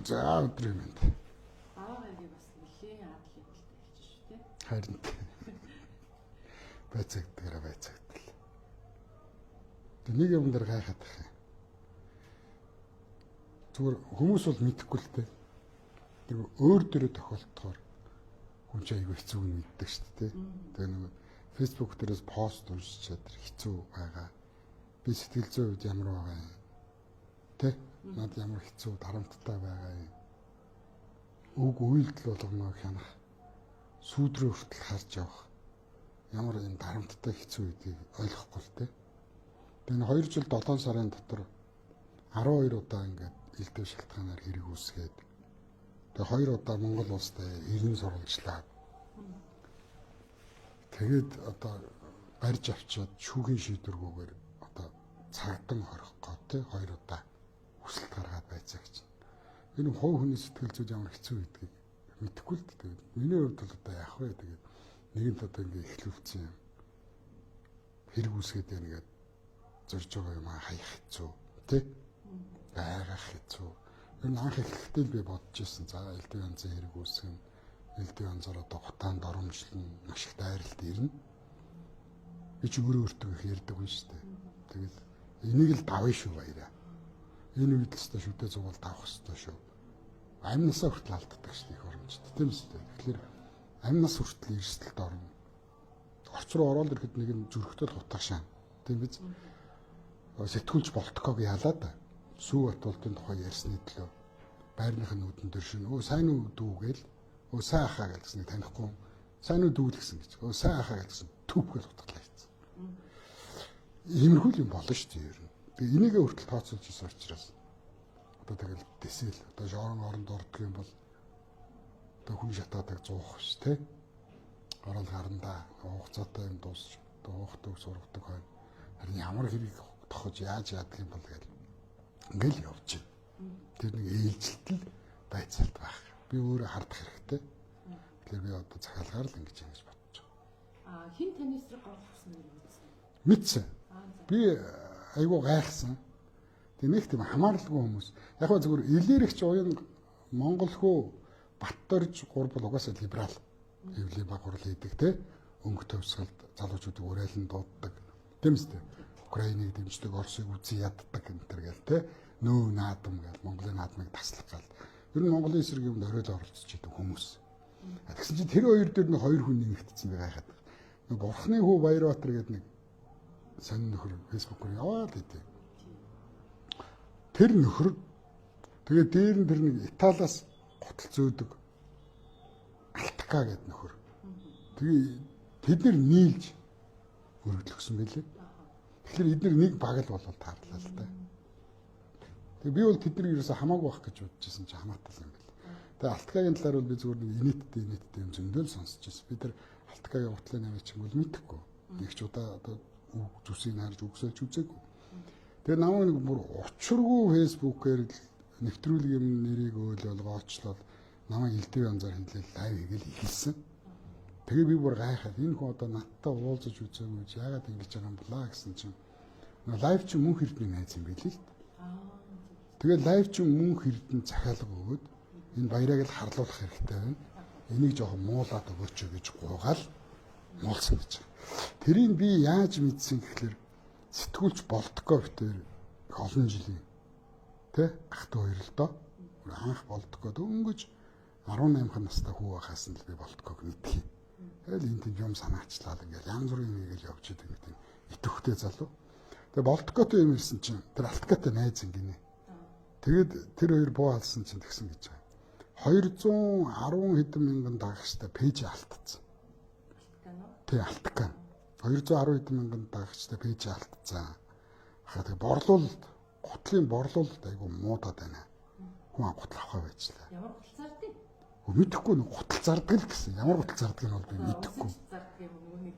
За, өдрийн мэнд. Даваа гарагийн бас нэлээд адал явдалтай хэлж шүү дээ. Харин байцаагдгаараа байцаагдал. Тэг нэг юм дээр гайхаад байх юм. Зүгээр хүмүүс бол мэдэхгүй л дээ. Тэр өөр дөрөө тохиолдохоор хүн чинь айгүй хэцүү нь мэддэг шүү дээ. Тэгээ нэг Facebook дээрээс пост уншичаад тэр хэцүү байгаа. Би сэтгэл зүйн хувьд ямар байгаа юм? Тэ? Над ямар хэцүү дарамттай байгаа юм? Үг үйлдэл болгоноо хянах, сүүдрээ хүртэл харж явах ямар юм дарамттай хэцүү гэдгийг ойлгохгүй л тэ. Тэгээ 2 жил 7 сарын дотор 12 удаа ингээд элдв шалтгаанаар хэрэг үүсгээд, тэгээ 2 удаа Монгол улстай иргэн сурвалжлаад, тэгээд одоо барьж авчиад шүүхийн шийдвэргүйгээр одоо цагдан хорих гоо тэ 2 удаа хүсэлт гаргаад байцаа гэж. Энэ хувь хүний сэтгэл зүйд ямар хэцүү гэдгийг мэдэхгүй л дээ. Тэгээд миний хувьд бол одоо яах вэ? Тэгээд нэгэнт одоо ингээ эхлүүлсэн юм. Хэрэг үүсгээд байна гэдэг зорж байгаа юм аа хаях хэцүү тий? Айгах хэцүү. Ер нь анх эхлэхдээ л би бодож ирсэн. За, элдв янзын хэрэг үүсгэн, элдв янзаар одоо гутаанд оромжлон маш их дайралт ирнэ. Би чи өөрөө өөртөө их ярьдаг хүн шүү дээ. Тэгэл энийг л давна шүү, баяраа. Энэ үед л өстой шүдэ зугаал давах өстой шүү. Амь насаа хүртэл алддаг шүү дээ их оромжтой. Тийм үстэй. Тэгэхээр амь нас хүртэл эрсдэлд орно. Орц руу ороод ирэхэд нэг нь зүрхтэй л хутгашаана. Тийм биз? Сэтгүүлч болтгоог ялаад Сүү Батуулдын тухай ярьсны төлөө байрных нь нүдэн дээр шин өө сайн уу дүү гээл, өө сайн ахаа гэл гэсэн, танихгүй сайн уу дүү л гэсэн гэж, өө сайн ахаа гэл гэсэн, төв гэл утгалаа хийсэн. Иймэрхүү л юм болно шүү дээ ер нь. Тэгээ энийгээ хүртэл тооцоолж ирсэн учраас одоо тэгэл тэсэл одоо жорон оронд ордог юм бол одоо хүн шатаадаг зуух ш тэ. Орол гарандаа хугацаатай юм дуусч одоо уухдаг сургадаг хойно харин ямар хэрэг тохож яаж яадаг юм бол гэл ингээл явж байна. Тэр нэг ээлжилтэл байцаалт байх. Би өөрөө хардах хэрэгтэй. Тэгэхээр би одоо захиалгаар л ингэж ингэж бодож байгаа. Аа, хэн таны эсрэг голох гэсэн нэр мэдсэн? Мэдсэн. Би айгуу гайхсан. Тэг нэг тийм хамааралгүй хүмүүс. Яг ба зүгээр илэрэгч уян Монгол хөө Батдорж гур бол угаасаа либерал. Хэвлийн баг гурал хийдэг те. Өнгө төвсгөлд залуучуудыг уриалан дууддаг. Тийм үстэй. Украиныг дэмждэг, Оросыг үзий яддаг энэ төр гээл те. Нөө наадам гээл Монголын наадмыг таслах гал. Ер нь Монголын эсрэг юмд оройл оролцож идэг хүмүүс. Тэгсэн чинь тэр хоёр дээр нэг хоёр хүн нэмэгдсэн, би гайхаад. Нэг Бурхны хүү Баярбаатар гэдэг нэг сонин нөхөр фэйсбүүкээр яваад идэв. Тэр нөхөр тэгээ дээр нь тэр нэг Италиас гутал зөөдөг Алтка гэдэг нөхөр. Тэгээ тэд нар нийлж өргөдлөгсөн байлээ. Тэгэхээр эдгээр нэг баг л болол таарлаа л да. Тэгээ би бол тэднийг ерөөсө хамаагүй байх гэж бодож байсан чинь хамаатай юм бэл. Тэгээ Алтгагийн талаар бол би зүгээр нэг инээдтэй инээдтэй юм зөндөл сонсч байсан. Би тэр Алтгагийн гутлын намыг чинь бол мэдэхгүй. Нэг ч удаа одоо үг зүсийг харж үгсэлж үзээгүй. Тэгээ намайг нэг бүр учиргүй фэйсбүүкээр нэвтрүүлэг юм нэрийг өөл болгоочлол намайг элдв янзаар хөндлөл лайв хийгээл эхэлсэн. Тэгээ би бүр гайхаад, энэ хүн одоо надтай уулзаж үзээгүй яагаад ингэж байгаа юм блаа гэсэн чинь лайв чинь мөнх эрдэнэ найз юм билээ л дээ. Тэгээ лайв чинь мөнх эрдэнэ захиалга өгөөд энэ баяраг л харлуулах хэрэгтэй байна. Энийг жоохон муулаад өгөөч гэж гуйгаал муулсан гэж байгаа. Тэрийг би яаж мэдсэн гэхлээр сэтгүүлч болтгоо битээр их олон жилийн тэ ах дүү хоёр л доо. Анх болтгоо дөнгөж 18 настай хүү байхаас нь л би болтгоог мэдх юм. Тэгэл энэ тийм юм санаачлал ингээл янз бүрийн юм ингээл явж идэг нэг тийм идэвхтэй залуу. Тэгээ болтгоотой юм ирсэн чинь тэр Алткатай найз ингэнэ. Тэгээд тэр хоёр буу алсан чинь тэгсэн гэж байгаа. 210 хэдэн мянган дагагчтай пэйж алдсан. Тий, Алтка. 210 хэдэн мянган дагагчтай пэйж алдсан. Хаа тэгээ борлуулалт, гутлын борлуулалт айгу муудаад байна. Хүн гутал авах байжлаа. Ямар гутал зардыг? Мэдэхгүй, нэг гутал зардаг л гэсэн. Ямар гутал зардаг нь бол би мэдэхгүй. Зардаг юм нөгөө нэг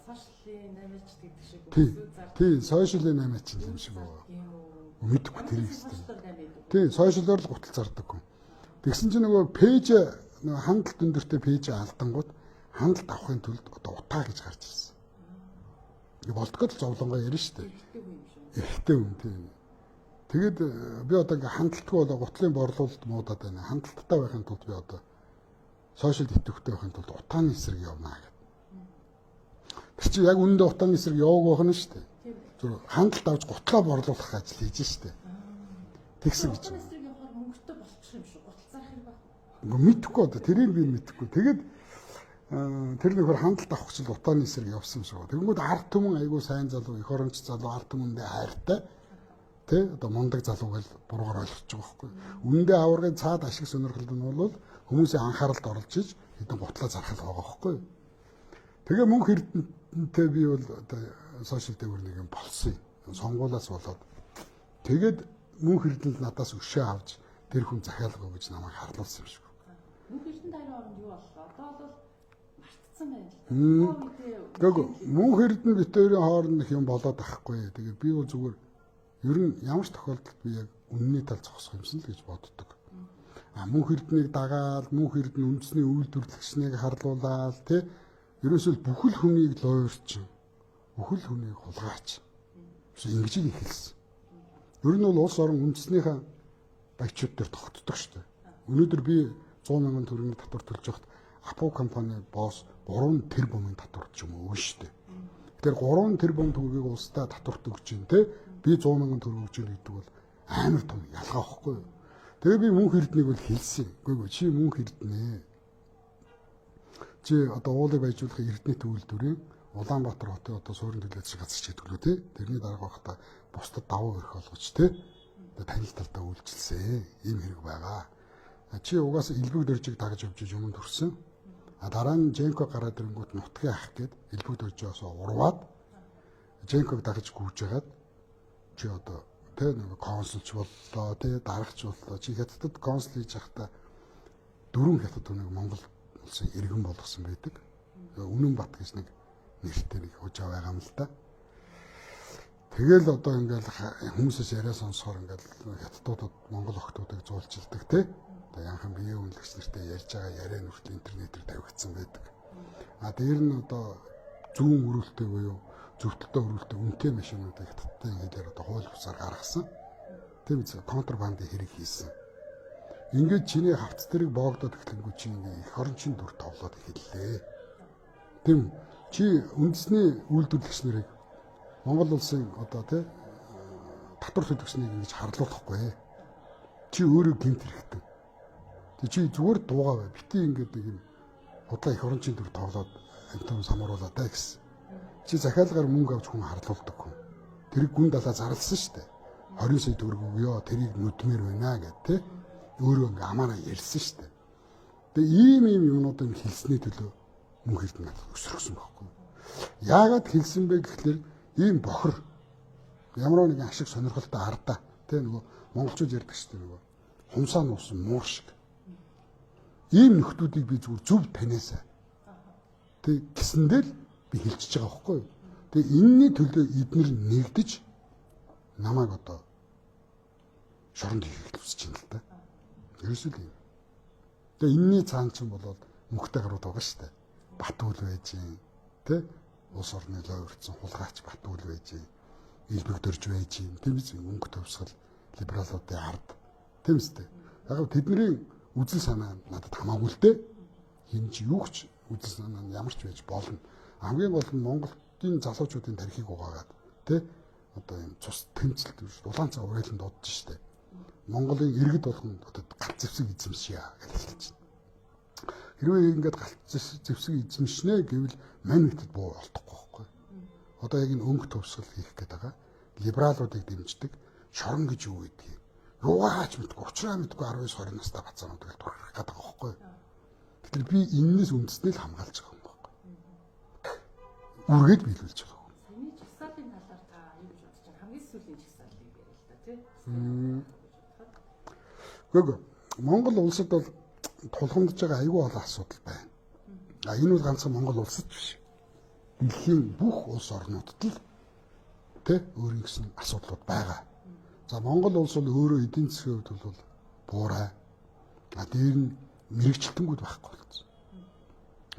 сошиалын 8 ч гэдэг шиг өсөө зардаг. Тий, сошиалын 8 ч юм шиг байгаа. Мэдэхгүй тэрийг хэвээр. Тий, сошиалоор л гутал зардаг хүн. Тэгсэн чинь нөгөө пэйж, нөгөө хандлт өндөртэй пэйж алдангууд хандлт авахын тулд одоо утаа гэж гарч ирсэн. Болдгоо л зовлонгоо ярина шүү дээ. Эрэгтэй хүн тийм. Тэгээд би одоо ингээ хандлтгүй болоо гутлын борлуулалт муудаад байна. Хандлттай байхын тулд би одоо сошиал идэвхтэй байхын тулд утааны эсрэг явна гэдэг. Тэр чинь яг үнэндээ утааны эсрэг яваагүй байх нь шүү дээ. Зүгээр хандалт авч гутлаа борлуулах ажил хийж шүү дээ. Тэгсэн гэж. Утааны эсрэг явахаар мөнгөтэй болчих юм шүү. Гутал зарах хэрэг байх. Ингээ мэдэхгүй одоо тэрийг би мэдэхгүй. Тэгээд тэр нөхөр хандалт авах гэж утааны эсрэг явсан юм шиг. Тэгэнгүүт ард түмэн айгүй сайн залуу, эх оронч залуу, ард түмэндээ хайртай. Тэ одоо мундаг залуу гэж буруугаар ойлгож байгаа байхгүй. Үнэндээ аваргын цаад ашиг сонирхол нь бол хүмүүсийн анхааралд оруулж иж хэдэн гутлаа зарах л байгаа байхгүй. Тэгээ мөнх эрдэнэтэй би бол одоо сошиал дээгүүр нэг юм болсон юм. Сонгуулаас болоод тэгээд мөнх эрдэнэт надаас өшөө авч тэр хүн захиалга өгч намайг харлуулсан юм шиг. Мөнх эрдэнэт хоёрын хооронд юу боллоо? Одоо бол мартцсан байна л да. Гэхдээ мөнх эрдэнэ бит хоёрын хооронд их юм болоод ахгүй. Тэгээд би бол зүгээр ер нь ямар ч тохиолдолд би яг үнний тал зогсох юмсан л гэж боддог. А мөнх эрднийг дагаал, мөнх эрдэнэ үндэсний үйлдвэрлэгчнийг харлуулаад тий ерөөсөө бүхэл хүнийг лойрчин, бүхэл хүнийг хулгайч. Ингэж л эхэлсэн. Ер нь бол улс орон үндэснийхээ баячууд дээр тогтдог шүү дээ. Өнөөдөр би 100 мянган төгрөгийн татвар төлж байхад Апу компани босс 3 тэрбумын татвар ч юм уу өгнө шүү дээ. Тэгэхээр 3 тэрбум төгрөгийг улсдаа татварт өгч чинь те би 100 мянган төгрөг өгч чинь гэдэг бол амар том ялгаа байхгүй юу? Тэгээ би мөнх эрднийг бол хэлсэн. Үгүй чи мөнх эрдэнэ. Чи одоо уулыг баяжуулах Эрдэнэт үйлдвэрийн Улаанбаатар хотын одоо суурин төлөөч газар ч гэдэг лүү те. Тэрний дарга байхдаа бусдад давуу эрх олгож те. Танил талдаа үйлчилсэн. Ийм хэрэг байгаа. Чи угаасаа элбэг дөржийг дагаж явж юм төрсөн. А дараа нь Женко гараад ирэнгүүт нутгийн ах гээд элбэг дөржөөсөө урваад Женког дагаж гүйж хагаад чи одоо тэ нэг консулч боллоо тэ дарагч боллоо. Чи хятадд консул хийж байхдаа 4 хятад хүнийг Монгол улсын иргэн болгосон байдаг. Үнэн бат гэж нэг нэртэй нэг хужаа байгаа юм л да. Тэгэл одоо ингээл хүмүүсээс яриа сонсохоор ингээл хятадуудад Монгол охтуудыг зуулчилдаг те. Одоо янхан бие үнэлэгч нартай ярьж байгаа яриа нь хүртэл интернетээр тавигдсан байдаг. А дээр нь одоо зүүн өрөөлтэй буюу зөвхөлтөө өрөөлтэй үнэтэй машинуудыг хятадтай хэлээр одоо хууль бусаар гаргасан. Тийм биз, контрабандын хэрэг хийсэн. Ингээд чиний хавц тэрэг боогдоод эхлэнгүү чи ингээ эх орон чин дүр тоглоод эхэллээ. Тийм чи үндэсний үйлдвэрлэгч нарыг Монгол улсын одоо тий татвар төлөгчнийг ингэж харлуулахгүй. Чи өөрөө гэмт хэрэгтэй. Тэг чи зүгээр дуугаа бай. Бити ингээд нэг юм худлаа эх орон чин дүр тоглоод амтан самруулаа та гэсэн. Чи захиалгаар мөнгө авч хүн харлуулдаг хүн. Тэрийг гүн далаа зарласан шүү дээ. 20 сая төгрөг өгөө, тэрийг нүдмээр байна гэд тэ. Өөрөө ингээ амаараа ярьсан шүү дээ. Тэгээ ийм ийм юмнуудыг хэлсний төлөө мөнх эрдэнэ надад өсөрсөн байхгүй. Яагаад хэлсэн бэ гэхлээр ийм бохор ямар нэгэн ашиг сонирхолтой ардаа тэ нөгөө монголчууд ярьдаг шүү дээ нөгөө хумсаа нуусан муур шиг. Ийм нөхдүүдийг би зүгээр зөв таниасаа. Тэ гисэндээ л би хэлчихэж байгаа байхгүй юу. Тэгээ энэний төлөө эднэр нэгдэж намайг одоо шоронд хийхийг хүсэж байна л да. Ерөөсөө л юм. Тэгээ энэний цаан чинь болоод мөнхтэй гарууд байгаа шүү дээ. Батүйл байж гин тэ улс орны лойрцсон хулгайч Батүйл байж гин элбэг дөрж байж гин тийм биз мөнгө төвсгөл либералуудын ард тийм үстэй. Яг тэдний үзэл санаа надад хамаагүй л дээ. Хин ч юу ч үзэл санаа нь ямар ч байж болно. Хамгийн гол нь Монголын залуучуудын тархийг угаагаад тэ одоо юм цус тэмцэлт улаан цаа уриалан дуудаж штэ. Монголын иргэд болгон одоо галт зэвсэг эзэмшье гэж хэлж байна. Хэрвээ ингээд галт зэвсэг эзэмшнэ гэвэл мань хэтэд буу олдохгүй байхгүй. Одоо яг энэ өнгө төвсгөл хийх гээд байгаа. Либералуудыг дэмждэг шорон гэж юу гэдгийг. Юугаач мэдгүй, учраа мэдгүй 19 20 настай бацаануудыг түрхэх гээд байгаа байхгүй. Тэгэхээр би энэнээс үндэснээ л хамгаалж байгаа юм байхгүй. Үргээд биелүүлж байгаа. Саяны жагсаалын талаар та юу гэж бодож байна? Хамгийн сүүлийн жагсаалыг яриа л та тий. Гэхдээ Монгол улсад бол тулгамдж байгаа айгүй олон асуудал байна. А энэ бол ганцхан Монгол улсад биш. Дэлхийн бүх улс орнуудад л тэ өөрийн гэсэн асуудлууд байгаа. За Монгол улс бол өөрөө эдийн засгийн хувьд бол буурай. А дээр нь мэрэгчлэнгүүд байхгүй болсон.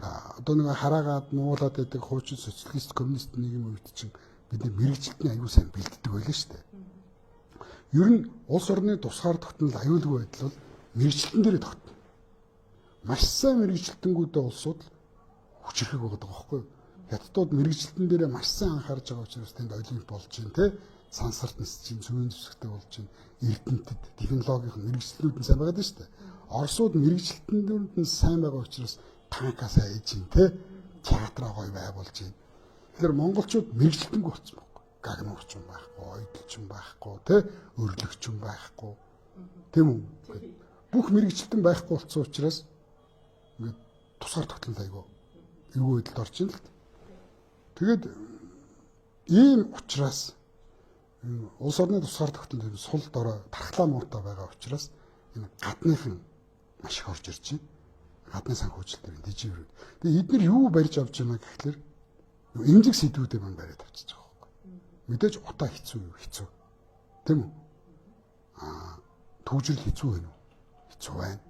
А одоо нэг хараагаад нуулаад байдаг хуучин социалист коммунист нийгэм үед чинь бид мэрэгчлэлтний аюул сайн бэлддэг байлаа шүү дээ. Ер нь улс орны тусгаар тогтнол аюулгүй байдал бол мэргэжилтэн дээр тогтно. Маш сайн мэргэжилтэнгүүдээ улсууд хүчирхэг байгаа байхгүй юу? Хятадууд мэргэжилтэн дээрээ маш сайн анхаарч байгаа учраас тэнд олимп болж байна те. Сансарт нисэж чинь, цөвийн зэвсэгтэй болж чинь, эрдэмтэд технологийн мэргэжилтнүүд нь сайн байгаа даа шүү дээ. Оросууд мэргэжилтнүүд нь сайн байгаа учраас танкаа сайн ээж чинь те. Театраа гоё байгуулж байна. Тэгэхээр монголчууд мэргэжилтэнгүй болсон байхгүй. Гагнуурч юм байхгүй, ойдолч юм байхгүй, те, өрлөгч юм байхгүй. Тийм үү? Бүх мэргэжилтэн байхгүй болсон учраас ингээд тусгаар тогтнол айгүй эвгүй байдалд орж ин л. Тэгээд ийм учраас улс орны тусгаар тогтнол сул дорой тархлаа муутай байгаа учраас энэ гадныхан маш их орж ирж байна. Гадны санхүүжилтээр диживрүүд. Тэгээ эдгээр юу барьж авч байна гэхлээр эмзэг сэдвүүдээ мань бариад авчиж байгаа байхгүй. Мэдээж утаа хэцүү юу? Хэцүү. Тийм үү? Аа, төгжрөл хэцүү байна уу? Хэцүү байна.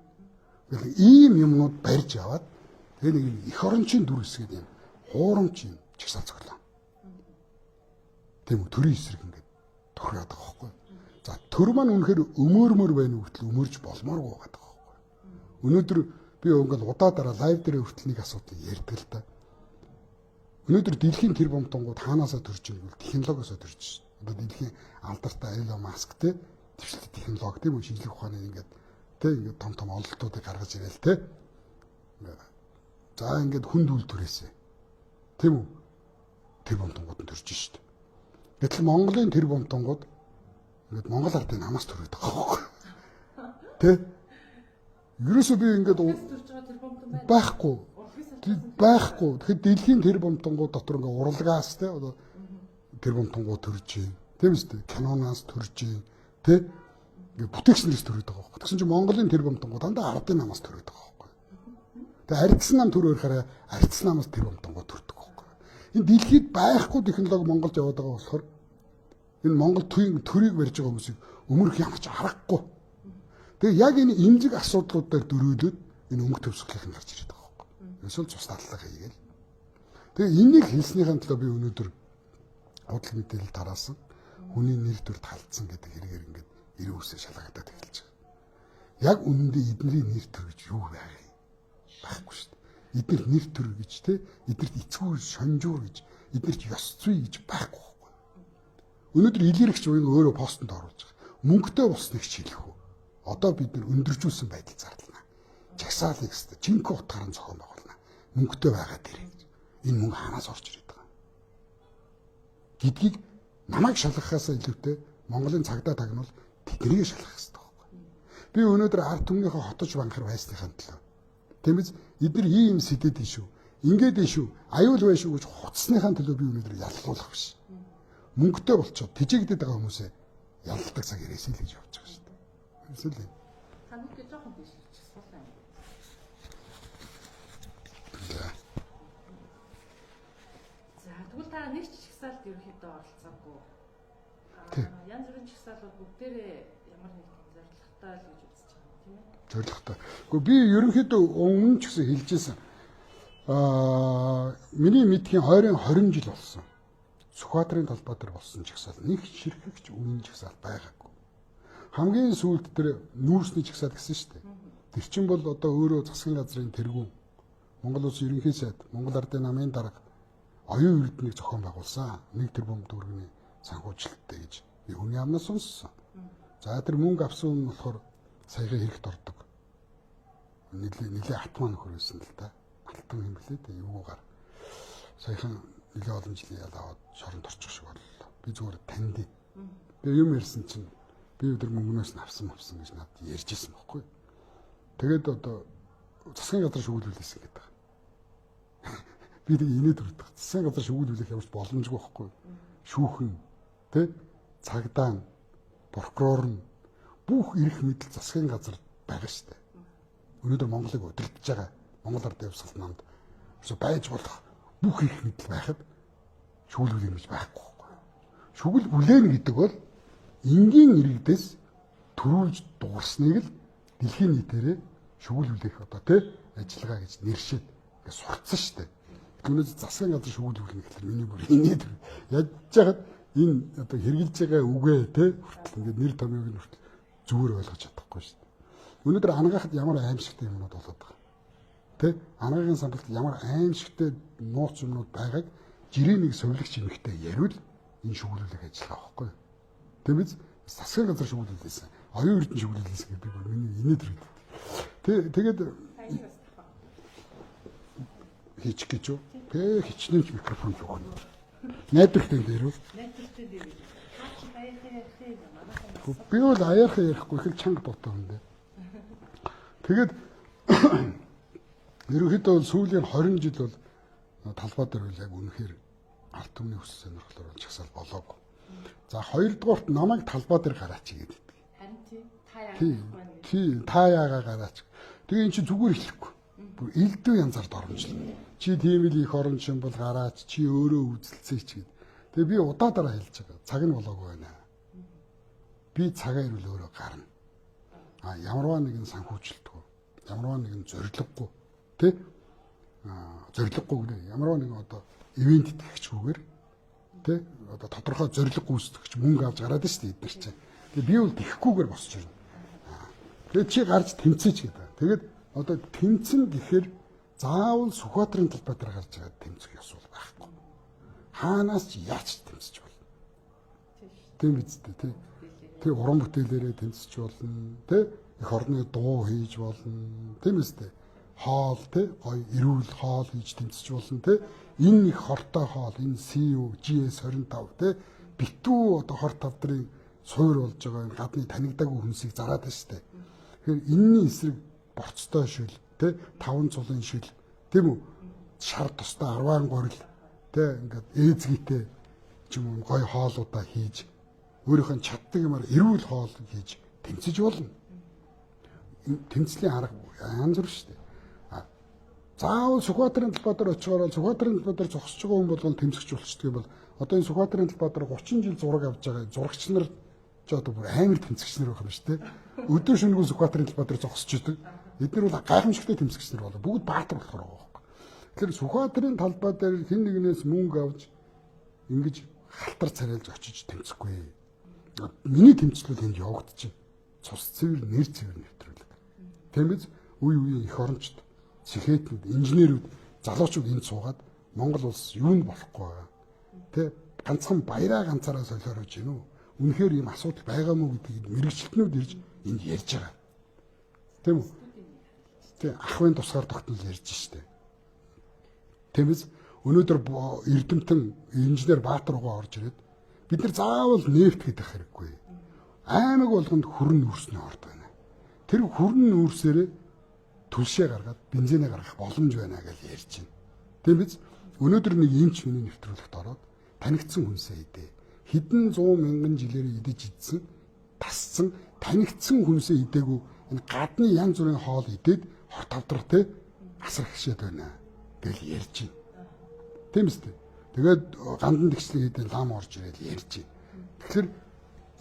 Тэгэл ийм юмнууд барьж аваад тэгээ нэг юм эх орончийн дүр хэсгээд юм хуурамч юм чагсаал цоглоо. Тийм үү? Төрийн эсрэг ингээд тохироод байгаа байхгүй. За төр маань үнэхээр өмөөрмөр байна уу гэтэл өмөрж болмооргүй байгаа байхгүй. Өнөөдөр би ингээд удаа дараа лайв дээр хүртэл нэг асуудал ярьдаг л да. Өнөөдөр дэлхийн тэр бомтонгууд хаанаасаа төрж ийн гэвэл технологиосоо төрж шин. Одоо дэлхийн алдартай Elon Musk те дэвшлэг технологи тийм үү, шинжлэх ухааны ингээд те ингээд том том ололтуудыг гаргаж ирээл те. За ингээд хүнд үйлдвэрээсээ тийм үү тэр бомтонгууд нь төрж шин. Гэтэл Монголын тэр бомтонгууд ингээд Монгол ардын намаас төрөөд байгаа байхгүй. Тэ? Ерөөсөө би ингээд байхгүй. Байхгүй. Тэгэхээр дэлхийн тэр бомтонгууд дотор ингээд урлагаас те одоо тэр бомтонгууд төрж байна. Тийм үстэй. Киноноос төрж байна. Тэ? Ингээд бүтээгчнээс төрөөд байгаа байхгүй. Тэгсэн чинь Монголын тэр бомтонгууд дандаа ардын намаас төрөөд байгаа байхгүй. Тэгээ ардсан нам төр өөрөөр ардсан намаас тэр бомтонгууд төрдөг байхгүй. Энэ дэлхийд байхгүй технологи Монголд яваад байгаа болохоор энэ Монгол төрийг барьж байгаа хүмүүсийг өмөрөх ямар ч аргагүй. Тэгээ яг энэ эмзэг асуудлууд дээр дөрөөлөд энэ өнгө төвсгөлийнх нь гарч ирээд байгаа байхгүй. Эсвэл цус татлага хийгээл. Тэгээ энийг хэлснийхэн төлөө би өнөөдөр худал мэдээлэл тараасан. Хүний нэр төр талдсан гэдэг хэрэгээр ингээд ирүүсээ шалгагдаад эхэлж байгаа. Яг үнэндээ эднэрийн нэр төр гэж юу байх юм? Байхгүй шүү дээ. Эднэрт нэр төр гэж те, эднэрт эцгүүр шонжуур гэж, эднэрт ёс зүй гэж байхгүй байхгүй. Өнөөдөр илэрхч уян өөрөө постонд оруулж байгаа. Мөнгөтэй болсныг ч хэлэх үү. Одоо бид нэр өндөржүүлсэн байдал зарлана. Жагсаалыг өстө жинхэнэ утгаар нь зохион байгуулна. Мөнгөтэй байгаа дээрээ гэж. Энэ мөнгө хаанаас орж ирээд байгаа юм гэдгийг намайг шалгахаас илүүтэй Монголын цагдаа тагнуул тэднийг шалгах хэрэгтэй байхгүй. Би өнөөдөр ард түмнийхээ хотож банхар байсныхаа төлөө. Тиймээс эдгээр ийм сэтэд нь шүү. Ингээд нь шүү. Аюул бай шүү гэж хуцсныхаа төлөө би өнөөдөр яллуулах биш. Мөнгөтэй болчоод тэжээгдээд байгаа хүмүүсээ ялладаг цаг ирээсэй л гэж явж байгаа шүү дээ. Эсвэл юм. Та нүхээ жоохон тийш суулаа юм. За тэгвэл та нэг ч чагсаалд ерөнхийдөө оролцоогүй. Янз бүрийн чагсаалууд бүгдээрээ ямар нэг тийм зорилготой л гэж үзэж байгаа юм тийм ээ. Зорилготой. Гэхдээ би ерөнхийдөө өмнө ч гэсэн хэлж байсан. Миний мэдхийн 20 жил болсон. Сүхбаатарын талбай дээр болсон чагсаал нэг ширхэгч үнэн чагсаал байгаагүй. Хамгийн сүүлд тэр нүүрсний чагсаал гэсэн шүү дээ. Тэр чинь бол одоо өөрөө засгийн газрын тэргүүн, Монгол Улсын ерөнхий сайд, Монгол Ардын намын дарга оюун эрдэнэийг зохион байгуулсан. 1 тэрбум төгрөгийн санхүүжилттэй гэж би хүний амнаас сонссон. За тэр мөнгө авсан хүн болохоор саяхан хэрэгт ордог. Нилээ атмаа нөхөр байсан л та. Алтан юм блээ дээ юугаар. Саяхан нилээ олон жилийн ял аваад шоронд орчих шиг боллоо. Би зүгээр таньд. Тэгээ юм ярьсан чинь би өдөр мөнгнөөс нь авсан гэж надад ярьж исэн байхгүй. Тэгээд одоо засгийн газар шүүгүүлүүлсэн гэдэг. Би тэг инээд хүрдэг. Засгийн газар шүүгүүлүүлэх ямар ч боломжгүй байхгүй. Шүүхэн тэ цагдаа нь прокурор нь бүх эрх мэдэл засгийн газар байгаа шүү дээ. Өнөөдөр Монголыг удирдах байгаа Монгол Ардын явсгал намд ерөөсө байж болох бүх эрх мэдэл байхад шүүлгүүл юм гэж байхгүй байхгүй. Шүгэл хүлээн гэдэг бол энгийн иргэдээс төрүүлж дуурсныг л дэлхийн нийтээрээ шүгэл хүлээх одоо тий ажиллагаа гэж нэршээд ингээд сурцсан шүү дээ. Түүнээс засгийн газар шүгэл хүлээх гэхэлэр миний бүр инээд яаж яхад Энэ одоо хэрэгжилж байгаа үгээ те хүртэл ингээд нэр томьёог нь хүртэл зүгээр ойлгож чадахгүй шүү дээ. Өнөөдөр ангаахад ямар аимшигтай юмнууд болоод байгаа. Тэ ангаахын самбалт ямар аимшигтай нууц юмнууд байгааг жирийн нэг совилогч эмэгтэй яриул энэ шүглүүлэх ажиллагаа байхгүй. Тийм биз? Засгийн газар шүглүүлсэн. Оюун эрдэнэ шүглүүлсэн гэдэг би миний инээд ирээд. Тэгээд хийчих гэж юу? Тэ хичнээн ч микрофон өгнө. Найдвартай дээр үү? Найдвартай дээр. Та чи аяархан ярих юм манайхан. Би бол аяархан ярихгүй их л чанга дуутай хүн дээ. Тэгээд ерөнхийдөө бол сүүлийн 20 жил бол талбай дээр бол яг үнэхээр ард түмний хүсэл сонирхлоор бол жагсаал болоогүй. За хоёрдугаарт намайг талбай дээр гараач гэдэг. Харин тий та яагаад тий та яагаа гараач. Тэгээ эн чинь зүгээр хэлэхгүй. Бүр элдв янзаар доромжлно. Чи тийм л их оронч юм бол гараач, чи өөрөө үзэлцээч гэд. Тэгээ би удаа дараа хэлж байгаа. Цаг нь болоогүй байна. Би цагаа ирвэл өөрөө гарна. А ямарваа нэгэн санхүүжилтгүй, ямарваа нэгэн зорилгогүй, тэ? Зорилгогүй гэнэ. Ямарваа нэгэн одоо ивент итгэгчгүйгээр тэ? Одоо тодорхой зорилго гүйцэтгэгч мөнгө авч гараад шүү дээ эдгээр чинь. Тэгээ би бол тэхгүйгээр босч ирнэ. Тэгээ чи гарч тэмцээч гэдэг. Тэгээд одоо тэмцэн гэхээр заавал Сүхбаатарын талбай дээр гарч байгаа тэмцэх ёс бол байхгүй. Хаанаас ч яаж ч тэмцэж болно. Тийм биз дээ тий. Тэг уран бүтээлээрээ тэмцэж болно. Тэ эх орны дуу хийж болно. Тийм биз дээ. Хоол тэ гоё эрүүл хоол хийж тэмцэж болно тэ. Энэ их хортой хоол, энэ CU GS25 тэ битүү одоо хорт тавдрын суур болж байгаа энэ гадны танигдаагүй хүмүүсийг зараад байна шүү дээ. Тэгэхээр энэний эсрэг борцтой шил тэ таван цулын шил тийм үү шар тустай 10 горил тэ ингээд ээзгийтэй ч юм уу гоё хоолуудаа хийж өөрийнх нь чаддаг юмар эрүүл хоол хийж тэмцэж болно. Тэмцлийн арга янз бүр шүү дээ. Заавал Сүхбаатарын талбай дээр очихоор Сүхбаатарын талбай дээр зогсож байгаа хүн болгон тэмцэгч болчихдөг юм бол одоо энэ Сүхбаатарын талбай дээр 30 жил зураг авч байгаа зурагч нар ч одоо бүр амар тэмцэгч нар байх юм шүү дээ. Өдөр шөнөгүй Сүхбаатарын талбай дээр зогсож идэг. Эдгээр бол гайхамшигтай тэмцэгч нар болоо. Бүгд баатар болохоор байгаа байхгүй. Тэгэхээр Сүхбаатарын талбай дээр хэн нэгнээс мөнгө авч ингэж халтар царайлж очиж тэмцэхгүй. Миний тэмцлүүд энд явагдчих. Цус цэвэр, нэр цэвэр нэвтрүүлэг. Тийм биз? Үе үеийн эх орончд, сэхэтнүүд, инженерүүд, залуучууд энд суугаад Монгол улс юунд болохгүй байгаа. Тэ ганцхан баяраа ганцаараа солиорож гинүү. Үнэхээр ийм асуудал байгаа мó гэдгийг мэрэгчлэтнүүд ирж энд ярьж байгаа. Тийм үү? Тэ ахвын тусгаар тогтнол ярьж штэ. Тийм биз? Өнөөдөр эрдэмтэн инженер Баатар угаа орж ирээд бид нар заавал нефт гэдэг хэрэггүй. Аймаг болгонд хүрэн нүүрсний орд байна. Тэр хүрэн нүүрсээрээ түлшээ гаргаад бензинээ гаргах боломж байна гэж ярьж байна. Тийм биз? Өнөөдөр нэг эмч миний нэвтрүүлэгт ороод танигдсан хүнсээ идэ. Хэдэн зуун мянган жилээр идэж идсэн, тасцсан, танигдсан хүнсээ идээгүй энэ гадны янз бүрийн хоол идээд хорт хавдрах те асар хишээд байна гэж ярьж байна. Тийм биз дээ. Тэгээд гандан тэгшлэг хийдэн лам орж ирээд ярьж байна. Тэгэхээр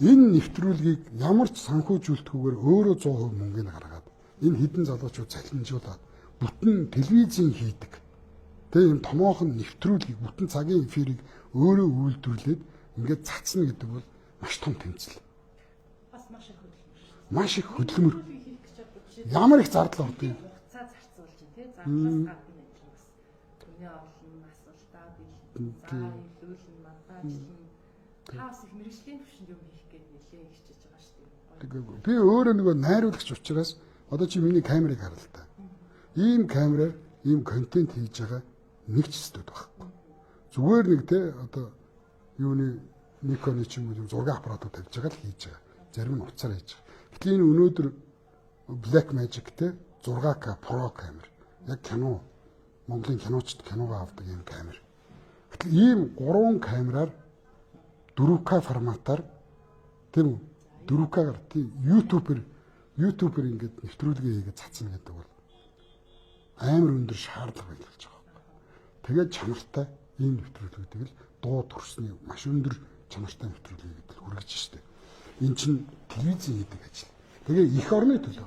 энэ нэвтрүүлгийг ямар ч санхүүжүүлэлтгүйгээр өөрөө 100% мөнгөний гаргаад энэ хэдэн залуучууд цалинжуулаад бүтэн телевизийн хийдэг. Тэгээ ийм томоохон нэвтрүүлгийг бүтэн цагийн эфирийг өөрөө үйлдвэрлээд ингээд цацна гэдэг бол маш том тэмцэл. Бас маш их хөдөлмөр. Маш их хөдөлмөр. Ямар их зардал ордог юм. Хугацаа зарцуулж байна тий. Зардлаас гадна энэ бас хүний орлон, асуултаа бэлэн, заа илүүлэн, монтажлан та бас их мэрэгжлийн түвшинд юм хийх гээд нэлээд хичээж байгаа шүү дээ. Би өөрөө нөгөө найруулагч учраас одоо чи миний камерыг харал та. Ийм камераар ийм контент хийж байгаа нэг ч студ байхгүй. Зүгээр нэг те одоо юуны Nikon-ы ч юм уу зураг аппаратууд тавьж байгаа л хийж байгаа. Зарим нь утсаар хийж байгаа. Гэтэл энэ өнөөдөр Black Magic те 6K Pro камер. Яг кино Монголын киночд киногоо авдаг ийм камер. Гэтэл ийм 3 камераар 4K форматаар тийм үү? 4K-гаар тийм YouTube-ээр ингээд нэвтрүүлгээ хийгээд цацна гэдэг бол амар өндөр шаардлага байлгаж байгаа байхгүй. Тэгээд чанартай ийм нэвтрүүлгүүдийг л дуу төрсний маш өндөр чанартай нэвтрүүлгийг гэдэл хүргэж штэ. Эн чинь телевизийн хийдэг ажил. Тэгээ эх орны төлөө.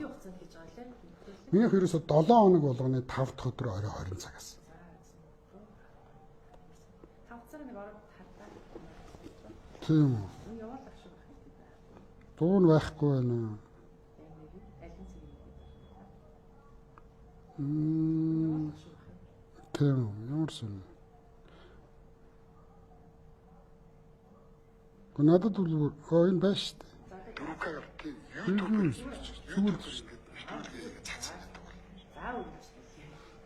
Минийх ерөөсө 7 хоног болгоны 5 дахь өдөр орой 20 цагаас. 5 цаг нэг орой хардаа. Тийм үү. Яваалах шиг байх юм байна. Дуу нь байхгүй байна. Тийм үү. Ямар сонь. Гэхдээ надад бол энэ байна шүү дээ. YouTube зүгээр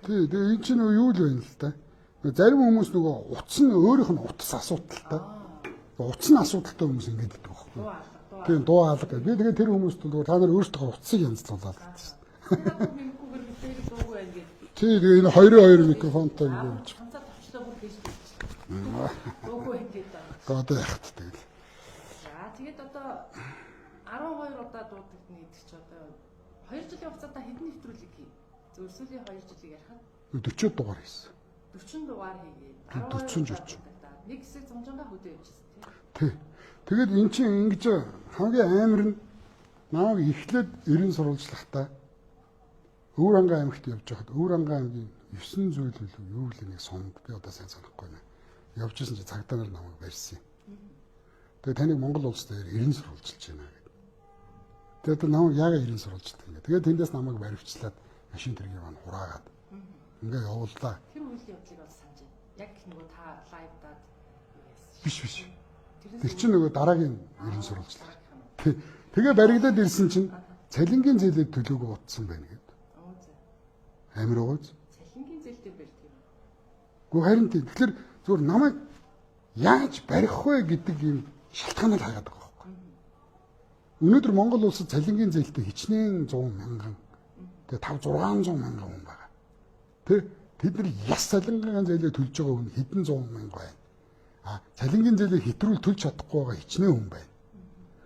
тий, тэгээ энэ чинь юу л байна л да. Зарим хүмүүс нөгөө утас нь өөрийнх нь утас асуудалтай. Утас нь асуудалтай хүмүүс ингэж гэдэг байхгүй. Тийм, дуу алга. Би тэгээ тэр хүмүүст бол та нар өөрсдөө утсыг янзлуулаад гэдэг шин. Тий, тэгээ энэ 2-2 микрофонтой ингэж. Ганцаа товчлоо бүр хийж дуугүй байна гэдэг. Одоо яхад тэгэл. За, тэгээд одоо 12 удаа дуудагдана гэдэг чи одоо 2 жилийн хугацаанд хэдэн нэвтрүүлэг хий? Зөв сүүлийн 2 жилийг ярихад 40 дугаар хийсэн. 40 дугаар хийгээд 40 40. Нэг хэсэг зунжангаа хөдөө явчихсан тий. Тэгээд эн чинь ингэж хамгийн амар нь намайг эхлээд 90 сурвалжлагтаа Өвөр Ангаа аймагт явж байхад Өвөр Ангаа аймгийн 9 зүйл үлээ юу л нэг сумд би одоо сайн санахгүй байна. Явж исэн чи цагдаа нар намайг барьсан. Тэгээд таныг Монгол улс дээр 90 сурвалжилж байна гэдэг. Тэгээд намайг яагаад 90 сурвалжилдаг юм бэ? Тэгээд тэндээс намайг баривчлаад машин тэргийг маань хураагаад ингээ явууллаа. Тэр үйл явдлыг бол санаж байна. Яг нөгөө та лайвдаад юу яасан. Биш. Тэр чинь нөгөө дараагийн 90 сурвалжлага. Тэгээ баригдаад ирсэн чинь цалингийн зээлээ төлөөгүй утсан байна гэд. Амар ууз. Цалингийн зээл дээр барьдаг юм. Гэхдээ харин тийм. Тэгэхээр зүгээр намайг яаж барих вэ гэдэг юм шалтгаанаар хайгаад байгаа байхгүй. Өнөөдөр Монгол улсад цалингийн зээлтэй хичнээн 100 мянган тэгээ 5 600 мянган хүн байгаа. Тэ тэд нар яс цалингийн зээлээ төлж байгаа хүн хэдэн 100 мянга байна. А цалингийн зээлээ хэтрүүл төлж чадахгүй байгаа хичнээн хүн байна.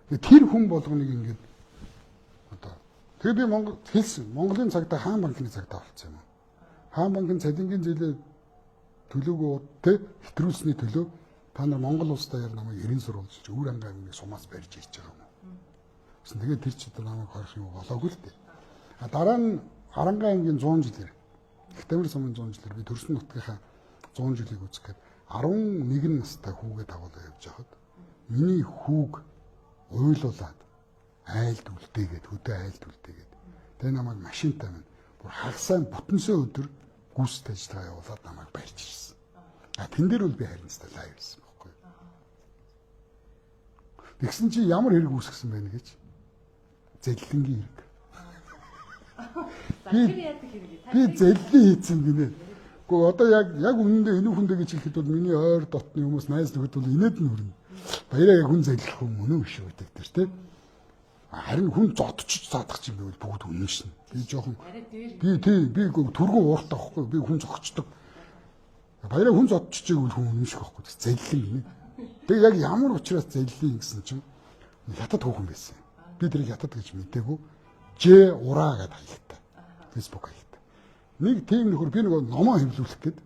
Тэгээ тэр хүн болгоныг ингээд одоо тэгээ би Монгол хэлсэн. Монголын цагдаа Хаан банкны цагдаа болсон юм. Хаан банкны цалингийн зээлээ төлөөгөө тэ хэтрүүлсний төлөө та нар Монгол улстай яар намайг 90 сурвалжилж Өвөр Ангаа аймгийг сумаас барьж ирж байгаа юм. Гэсэн тэгээд тэр ч одоо намайг хорих юм болоогүй л дээ. А дараа нь Арангаа аймгийн 100 жилээр Их Тамир сумын 100 жилээр би төрсөн нутгийнхаа 100 жилийг үзэх гээд 11 настай хүүгээ дагуулаа явж байхад миний хүүг уйлуулад айлд үлдээгээд хөдөө айлд үлдээгээд тэгээ намайг машинтай минь бүр хагасаа бүтэнсээ өдөр гүйцэтгэх ажиллагаа явуулаад намайг барьж ирсэн. А тэн дээр бол би харин цаа лайв хийсэн байхгүй. Тэгсэн чи ямар хэрэг үүсгэсэн бэ гэж зэллэнгийн хэрэг. Би зэллэн хийсэн гинэ. Гэхдээ одоо яг үнэндээ энэ хүндээ гэж хэлэхэд бол миний ойр дотны хүмүүс найз нөхөд бол инээд нь хүрнэ. Баяраа яг хүн зэллэх хүн мөн үү шүү гэдэг тэр тий. Харин хүн зодчиж заадах юм байвал бүгд үнэн шин. Би жоохон би тий би түргэн ууртай байхгүй би хүн зогчдөг. Баяраа хүн зодчиж байвал хүн үнэн шиг байхгүй. Зэллэн гинэ. Тэгээ яг ямар учраас зэллэн гэсэн чинь хятад хүүхэн байсан. Би тэрийг хятад гэж мдээгүй. Ж ураа гэдээ хаягтай. Facebook хаягтай. Нэг тийм нөхөр би нөгөө номоо хэвлүүлэх гээд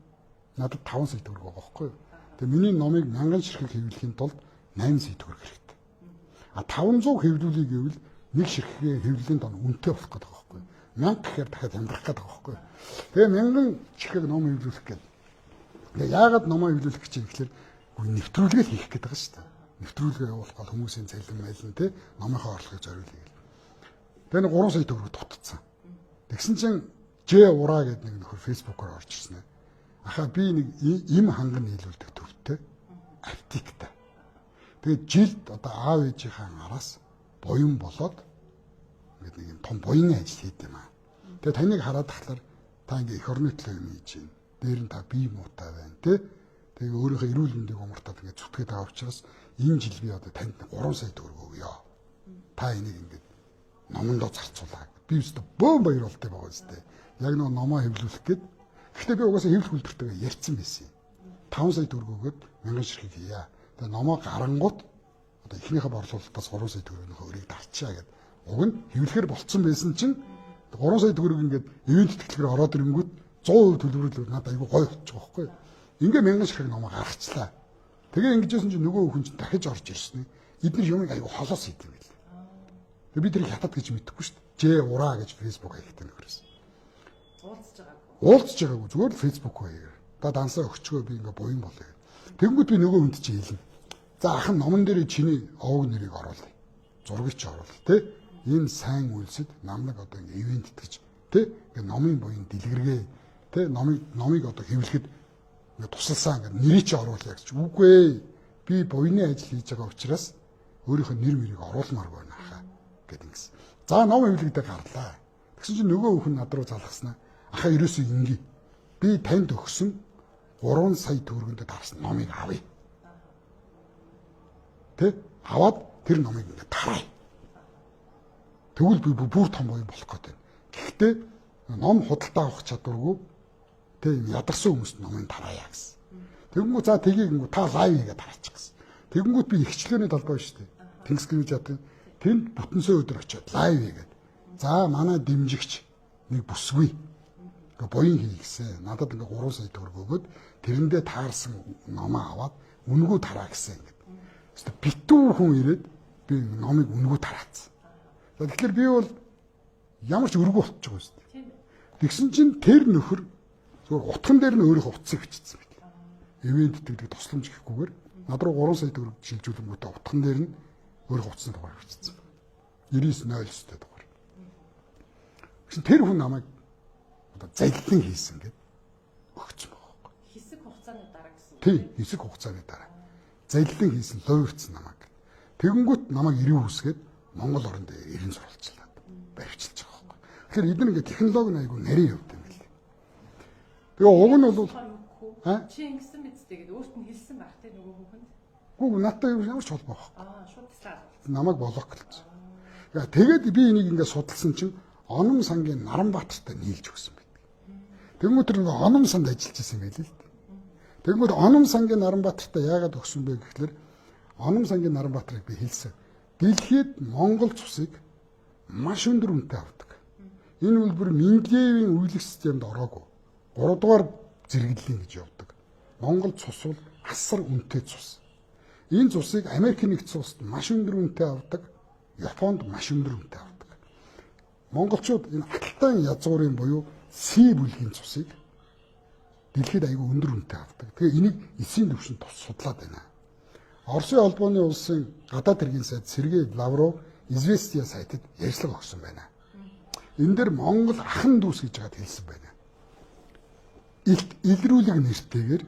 надад 5 сая төгрөг байгаа байхгүй юу. Тэгээ миний номыг 1000 ширхэг хэвлэхийн тулд 8 сая төгрөг хэрэгтэй. А 500 хэвлүүлэе гэвэл нэг ширхгийн хэвлэлийн дон үнэтэй болох гэдэг байгаа байхгүй юу. 1000 гэхээр дахиад хямдрах гэдэг байгаа байхгүй юу. Тэгээ 1000 ширхэг ном хэвлүүлэх гээд. Тэгээ яагаад номоо хэвлүүлэх гэж юм гэхээр үгүй нэвтрүүлгээ л хийх гээд байгаа шүү дээ. Нэвтрүүлгээ явуулах бол хүмүүсийн цалин мэлэн те номынхоо орлогыг зориулъя гэл. Тэгээ нэг 3 сая төгрөг дутцсан. Тэгсэн чинь Ж ураа гэдэг нэг нөхөр фэйсбүүкээр орж ирсэн. Ахаа би нэг им ханган нийлүүлдэг төвтэй аптектай. Тэгээд жилд одоо аав ээжийнхээ араас буян болоод ингээд нэг юм том буяны ажил хийд юм аа. Тэгээд таныг хараад тахлаар та ингээд эх орны төлөө юм хийж байна. Дээр нь та бие муутай байна тий. Тэгээ өөрийнхөө эрүүл мэндийг умартаад ингээд зүтгээд байгаа учраас энэ жил би одоо танд 3 сая төгрөг өгье. Та энийг ингээд номондоо зарцуулаа. Би өстө бөөн баяр болтой байгаа үстэй. Яг нөгөө номоо хэвлүүлэх гээд. Гэхдээ би угаасаа хэвлэх үйлдвэртэйгээ ярьсан байсан юм. 5 сая төгрөг өгөөд 1000 ширхэг хийя. Тэгээ номоо гарангууд одоо эхнийхээ борлуулалтаас 3 сая төгрөгнийхөө өрийг дарчаа гэд. Уг нь хэвлэхээр болцсон байсан чинь 3 сая төгрөг ингээд ивент тэтгэлгээр ороод ирэнгүүт 100% төлбөрлөл надад айгүй гоё болчих واخгүй. Ингээ 1000 ширхэг номоо гаргачлаа. Тэгээ ингэжсэн чинь нөгөө хүн чинь дахиж орж ирсэн. Эднэр юмыг айгүй холоос хийдэг юм байл. Тэгээ би тэрийг хятад гэж мэдэхгүй шүү дээ. Ж ураа гэж Facebook хаягтай нөхөрөөс. Уулзж байгаагүй. Уулзж байгаагүй. Зүгээр л Facebook хаягаар. Та дансаа өгчгөө би ингээ буян болъё. Тэгэнгүүт би нөгөө хүнд чи хэлнэ. За ах нь номон дээр чиний овог нэрийг оруулъя. Зургийг чи оруулъя те. Энэ сайн үйлсэд намнаг одоо ингээ ивент итгэж те. Ингээ номын буян дэлгэргээ те. Номыг одоо хэвлэхэд ингээ тусалсан ингээ нэрийг чи оруулъя гэж. Үгүй ээ. Би буяны ажил хийж байгаа учраас өөрийнхөө нэр мөрийг оруулмаар байна хаа гэд ингэсэн. За ном хэвлэгдээ гарлаа. Тэгсэн чинь нөгөө хүн над руу залгаснаа. Ахаа ерөөсөө ингээ. Би танд өгсөн 3 сая төгрөгөнд дарсан номыг авъя. Тэ? Аваад тэр номыг ингээ тараа. Тэгвэл би бүр том буян болох гээд байна. Гэхдээ ном худалдаа авах чадваргүй тэ юм ядарсан хүмүүст номыг тараая гэсэн. Тэгэнгүүт за тгийг ингэв та лайв хийгээд тараачих гэсэн. Тэгэнгүүт би ихчлөөний талбай шүү дээ. Тэнгис гэрэж яадаг. Тэнд бүтэнсээ өдөр очиод лайв хийгээд. За манай дэмжигч нэг бүсгүй ингээ буян хий гэсэн. Надад ингээ 3 сая төгрөг өгөөд тэрэндээ таарсан номоо аваад үнэгүй тараа гэсэн ингээд. Хэвээ битүү хүн ирээд би номыг үнэгүй тараацсан. Тэгэхээр би бол ямар ч өргөө болчих юм шүү дээ. Тэгсэн чинь тэр нөхөр зүгээр утган дээр нь өөрийнхөө утсыг бичсэн байт. Ивент гэдэг тусламж гэхгүйгээр над руу 3 сая төгрөг шилжүүлэнгүүтээ утган дээр нь өөрийнхөө утасны дугаар бичсэн. 9909 дугаар. Тэгсэн тэр хүн намайг одоо заллин хийсэн гэд өгсөн байгаа байхгүй. Хэсэг хугацааны дараа гэсэн. Тий, хэсэг хугацааны дараа. Заллин хийсэн, луйварцсан намайг. Тэгэнгүүт намайг ирээ үсгээд Монгол орон дээр ирэн сурвалжлаад баривчилж байгаа байхгүй. Тэгэхээр эдгээр ингээ технологи нь айгүй нарийн явд юм билээ. Тэгээ уг нь бол чи ингэсэн биз дээ гэд өөрт нь хэлсэн байх те нөгөө хүүхэнд. Үгүй надтай ямар ч холбоо байхгүй. Аа, шууд таслаа алуулсан. Намайг блоклцсон. Тэгээд би энийг ингээ судалсан чинь Оном сангийн Наранбаатартай нийлж өгсөн байдаг. Тэнгүүт тэр нөгөө Оном санд ажиллаж исэн байл л дээ. Тэнгүүт Оном сангийн Наранбаатартай яагаад өгсөн бэ гэхлээр Оном сангийн Наранбаатарыг би хэлсэн. Дэлхийд Монгол цусыг маш өндөр үнэтэй авдаг. Энэ үлбэр Менделеевийн үйлэх системд ороогүй. 3 дугаар зэрэглэлийн гэж явдаг. Монгол цус бол асар үнэтэй цус. Энэ цусыг Америк нэгдсэн улсад маш өндөр үнэтэй авдаг. Японд маш өндөр үнэтэй авдаг. Монголчууд энэ алтан язгуурын буюу Си бүлгийн цусыг дэлхийд айгүй өндөр үнэтэй авдаг. Тэгээ энийг эсийн түвшинд судлаад байна. Оросын холбооны улсын гадаад хэргийн сайд Сергей Лавров Известия сайтад ярьцлага өгсөн байна. Энэ дээр Монгол ахан дүүс гэж яагаад хэлсэн байна. Илт илрүүлэг нэртэйгээр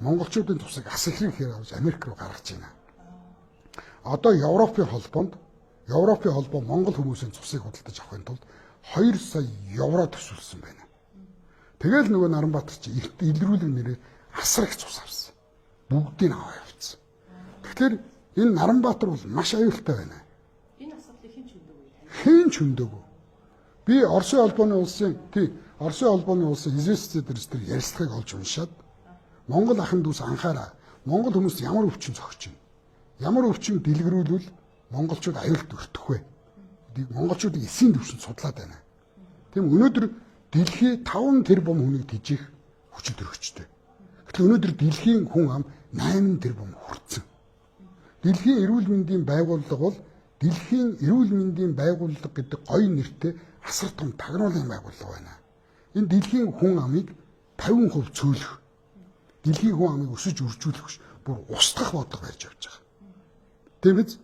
монголчуудын цусыг ас ихрийн хээр авч Америк руу гаргаж байна. Одоо Европын холбоонд Европын холбоо Монгол хүмүүсийн цусыг худалдаж авахын тулд 2 сая евро төсөөлсөн байна. Тэгэл нөгөө Наранбаатар чи илт илрүүлэг нэрээр асар их цус авсан. Бүгдийг аваа явцсан. Тэгэхээр энэ Наранбаатар бол маш аюултай байна. Энэ асуудлыг хэн ч хөндөөгүй. Хэн ч хөндөөгүй. Би Оросын холбооны улсын тий Оросын холбооны улсын Известия дээр тэр ярилцлагыг олж уншаад Монгол ахын дүүс анхаараа. Монгол хүмүүс ямар өвчин зөгч байна? Ямар өвчин дэлгэрүүлвэл монголчууд аюулт өртөх вэ? Гэдгийг монголчуудыг эсийн түвшинд судлаад байна. Тийм өнөөдөр дэлхий 5 тэрбум хүнийг тэжих хүчин төрөгчтэй. Гэтэл өнөөдөр дэлхийн хүн ам 8 тэрбум хүрсэн. Дэлхийн эрүүл мэндийн байгууллага бол дэлхийн эрүүл мэндийн байгууллага гэдэг гоё нэртэй асар том тагнуулын байгууллага байна. Энэ дэлхийн хүн амыг 50% цөөлөх, дэлхийн хүн амыг өсөж үржүүлэх биш, бүр устгах бодлого барьж явж байгаа. Тийм биз?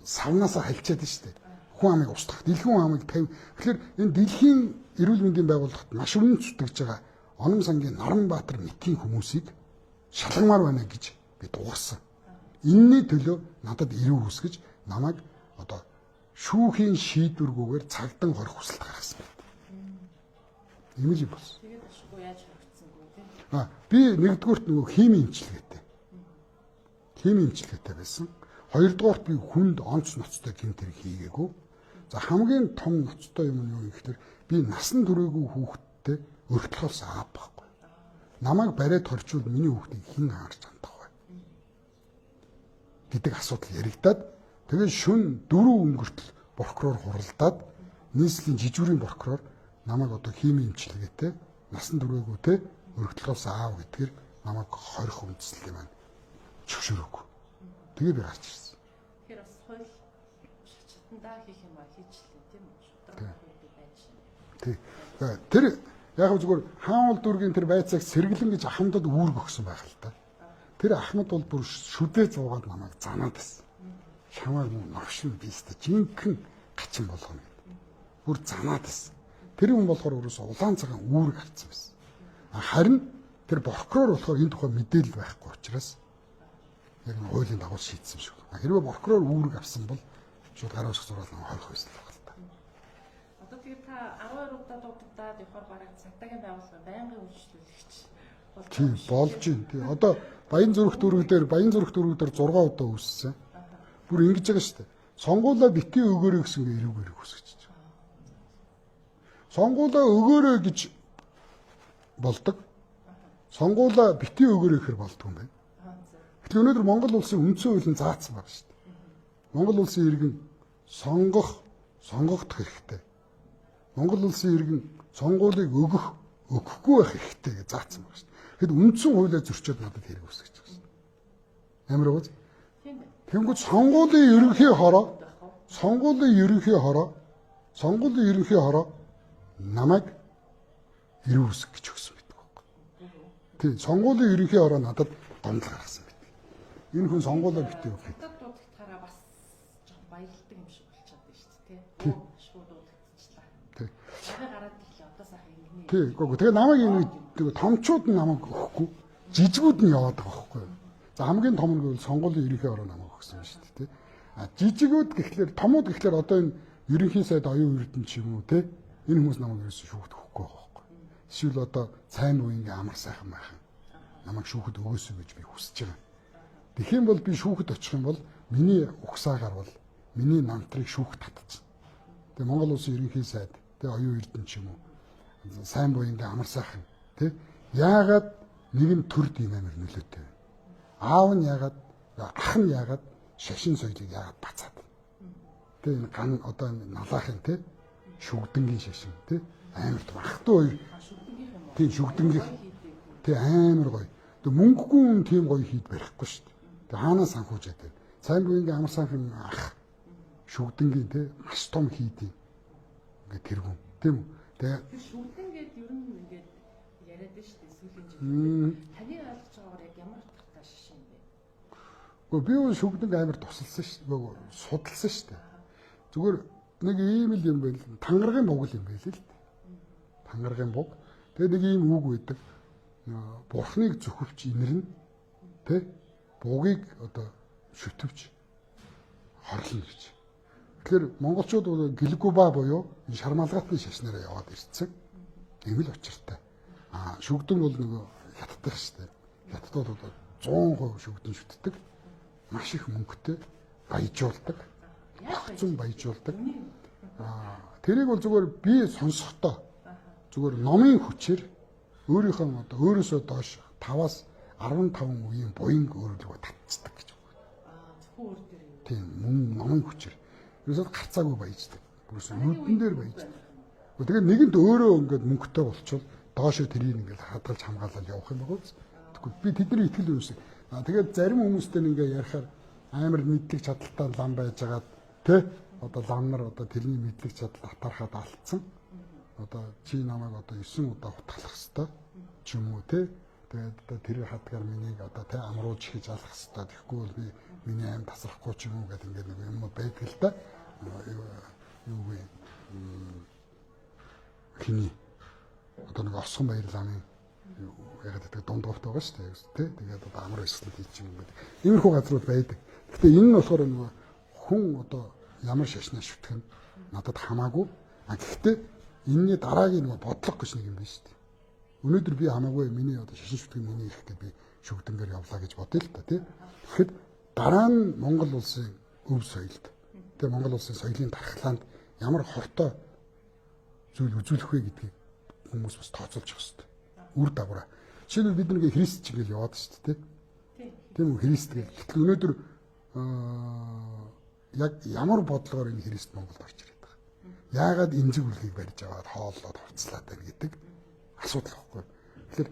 Савнаасаа хальчаад нь шүү дээ. Хүн амыг устгах, дэлхийн хүн амыг 50. Тэгэхээр энэ дэлхийн эрүүл мэндийн байгууллагт маш үнэн зүтгэж байгаа Оном сангийн Наранбаатар мэтийн хүмүүсийг шалгамаар байна гэж би дуурсан. Энэний төлөө надад ирүү үүсгэж намайг одоо шүүхийн шийдвэргүйгээр цагдан хорих хүсэлт гаргасан байна. Ийм л юм болсон. Тэгээд ашгүй яаж хоригдсангүй тийм. Би нэгдүгüрт нөгөө химийн эмчилгээтэй. Химийн эмчилгээтэй байсан. Хоёрдугаарт би хүнд онц ноцтой гэмт хэрэг хийгээгүй. За хамгийн том ноцтой юм нь юу юм гэхээр би насан туршаагүй хүүхэдтэй өртлөхөөс аав байхгүй. Намайг бариад хорчвол миний хүүхдийг хэн хаарч хандах вэ гэдэг асуудал яригадаад тэгээд шүн 4 өнгөртөл прокурор хуралдаад нийслэлийн жижүүрийн прокурор намайг одоо химийн эмчилгээтэй насан туршаагүй те өргөтлөхөөс аав гэдгээр намайг хорих үндслэл маань зөвшөөрөөгүй. Тэгээ би гарч ирсэн. Тэгэхээр бас хууль шатандаа хийх юм а хийчлээ тийм үү? Шударга хууль байж. Тий. Тэр яг зүгээр хаан уул дүүргийн тэр байцааг сэргэлэн гэж ахамдад үүрэг өгсөн байх л та. Тэр Ахмад бол бүр шүдээ зуугаад намайг занаад байсан. Чамайг мөн новшин би өстө жинхэнэ гачин болгоно гэдэг. Бүр занаад байсан. Тэр хүн болохоор өөрөөсөө улаан цагаан үүрэг авсан байсан. Харин тэр прокурор болохоор энэ тухай мэдээлэл байхгүй учраас яг нь хуулийн дагуу шийдсэн шүү. Хэрвээ прокурор үүрэг авсан бол шууд гар усх зураал нам хойх байсан л байна л та. Одоо тэгээд та 12 удаа дуудагдаад явахаар бараг цагдаагийн байгууллага байнгын үйлчлүүлэгч болж Тийм болж байна. Тийм одоо Баян зүрх дүүрэг дээр 6 удаа үүссэн. Бүр ингэж байгаа шүү дээ. Сонгуулаа битгий өгөөрэй гэсэн гээ эрүүг эрүүг үсгэж байна. Сонгуулаа өгөөрэй гэж болдог. Сонгуулаа битгий өгөөрэй гэхэр болдог юм байна. Тэгэхээр өнөөдөр Монгол улсын үндсэн хууль нь заасан байна шүү дээ. Монгол улсын иргэн сонгох, сонгогдох хэрэгтэй. Монгол улсын иргэн сонгуулийг өгөх, өгөхгүй байх хэрэгтэй гэж заасан байна шүү дээ. Тэгэхэд үндсэн хуулиа зөрчөөд надад хэрэг үүсгэж байгаа шүү дээ. Амар уу? Тэнгүүд сонгуулийн ерөнхий хороо, сонгуулийн ерөнхий хороо намайг эрүү үүсгэх гэж өгсөн байдаг байхгүй. Тийм, сонгуулийн ерөнхий хороо надад гомдол гаргасан байдаг. Энэ хүн сонгуулаа битээ өгөх. Хятад дуудагдахаараа бас жоохон баярлдаг юм шиг болчиход байна шүү дээ, тий. Шууд дуудагдчихлаа. Тий. Намайг гараад ирлээ. Одоо сайхан ингэнэ. Тий, үгүй. Тэгээ намайг ингэ томчууд нь намайг өгөхгүй, жижигүүд нь яваад байгаа байхгүй юу? За хамгийн том нь гэвэл сонгуулийн ерөнхий хороо намайг өгсөн шүү дээ, тий. А жижигүүд гэхлээр, томууд гэхлээр одоо энэ ерөнхий сайд оюун эрдэнэ ч юм уу, тий. Энэ хүмүүс намайг ерөөсөө шүүхд өгөхгүй байгаа байхгүй. Эсвэл одоо сайн үеийн амар сайхан майхан намайг шүүхэд өгөөсэй гэж би хүсэж байгаа. Тэгэх юм бол би шүүхэд очих юм бол миний угсаагаар бол миний намтрыг шүүхэд татчихна. Тэгээ Монгол улсын ерөнхий сайд, тэгээ оюун эрдэнэ ч юм уу, сайн буянгийн амар сайхан, тий? Яагаад нэг нь төрд ийм амар нөлөөтэй вэ? Аав нь яагаад, ах нь яагаад шашин соёлыг яагаад бацаад вэ? Тэ энэ ган одоо налаахын тий шүгдэнгийн шашин тий амар том ах トゥ хоёр тий шүгдэнгийн тий амар гоё. Тэг мөнгөгүй хүн тийм гоё хийд барихгүй шүү дээ. Тэг хаанаас санхүүж яадаг. Сайн буянгийн амар сайхан ах шүгдэнгийн тий маш том хийдیں۔ Ингээд тэргүүн тийм үү? Тэг тэр шүгдэн гээд ер нь ингээд яриад нь шүү дээ сүүлийн жилүүд. Таны ойлгож байгаагаар яг ямар утгатай шашин бэ? Гэхдээ би бол шүгдэнг амар тусалсан шүү дээ. Судалсан шүү дээ. Зүгээр нэг ийм л юм байл. Тангаргийн буг л юм байл л дээ. Тангаргийн буг. Тэгээ нэг ийм үг байдаг. Бурхныг зөвхөвч инэрнэ. Тэ? Бугийг одоо шүтвч хорлоно гэж. Тэгэхээр монголчууд бол гэлгүба буюу энэ шармалгаатны шашнаараа яваад ирсэн. Ийм л учиртай. А шүгдэн бол нөгөө хятадтай шүү дээ. Хятадууд бол 100% шүгдэн шүтдэг. Маш их мөнгөтэй баяжуулдаг. Огцон баяжуулдаг. Тэрийг бол зүгээр би сонсохдоо зүгээр номын хүчээр өөрийнхөө одоо өөрөөсөө доош 5-аас 15 үеийн буянг өөрлөгөө татцдаг гэж байна. Зөвхөн өөр дээр юм. Тийм, мөн номын хүчээр. Ерөөсөө гарцаагүй баяждаг. Ерөөсөө нүдэн дээр баяждаг. Тэгээ нэгэнт өөрөө ингээд мөнгөтэй болчвол доошоо тэрийг ингээд хадгалж хамгаалал явах юм байгаа биз. Тэгэхгүй би тэдний итгэл үнэмшиг. Тэгээд зарим хүмүүстэй ингээд ярихаар амар мэдлэг чадaltaй лам байжгаад тэ одоо лам нар одоо тэрний мэдлэг чадал атархаад алдсан. Одоо чи намайг одоо 9 удаа утгалах хэвээр ч юм уу тэ. Тэгээд одоо тэр хадгаар миний одоо тэ амруулж хийж алах хэвээр. Тэгэхгүй бол би миний аим тасрахгүй ч юм уу гэдэг ингээд нэг юм байдаг л да. Юу вэ? Хиний одоо нэг Осгон баяр ламын ягаад гэдэг дунд говьт байгаа шүү дээ тэ. Тэгээд одоо амар баясгалал хийж юм гэдэг. Иймэрхүү газрууд байдаг. Гэхдээ энэ нь болохоор нөгөө хүн одоо ямар шашнаа шүтгэх нь надад хамаагүй. А гэхдээ энэний дараагийн нөгөө бодлого гэж нэг юм байна шүү дээ. Өнөөдөр би хамаагүй миний одоо шашин шүтгэх миний эрх гэж би шүгдэнгээр явлаа гэж бодъё л та тий. Тэгэхэд дараа нь Монгол улсын өв соёлд тэгээ Монгол улсын соёлын дархлаанд ямар хортой зүйл үзүүлэх вэ гэдгийг хүмүүс бас тооцоолж явах хэрэгтэй. Үр дагавраа. Жишээлбэл бид нэг Христ чиглэл яваад шүү дээ тий. Тийм үү Христ гэл. Гэтэл өнөөдөр яг ямар бодлогоор энэ Христ Монголд орж ирээд байгаа. Яагаад эмзэг үлгийг барьж аваад хооллоод хувцлаад байна гэдэг асуудал байхгүй. Тэгэхээр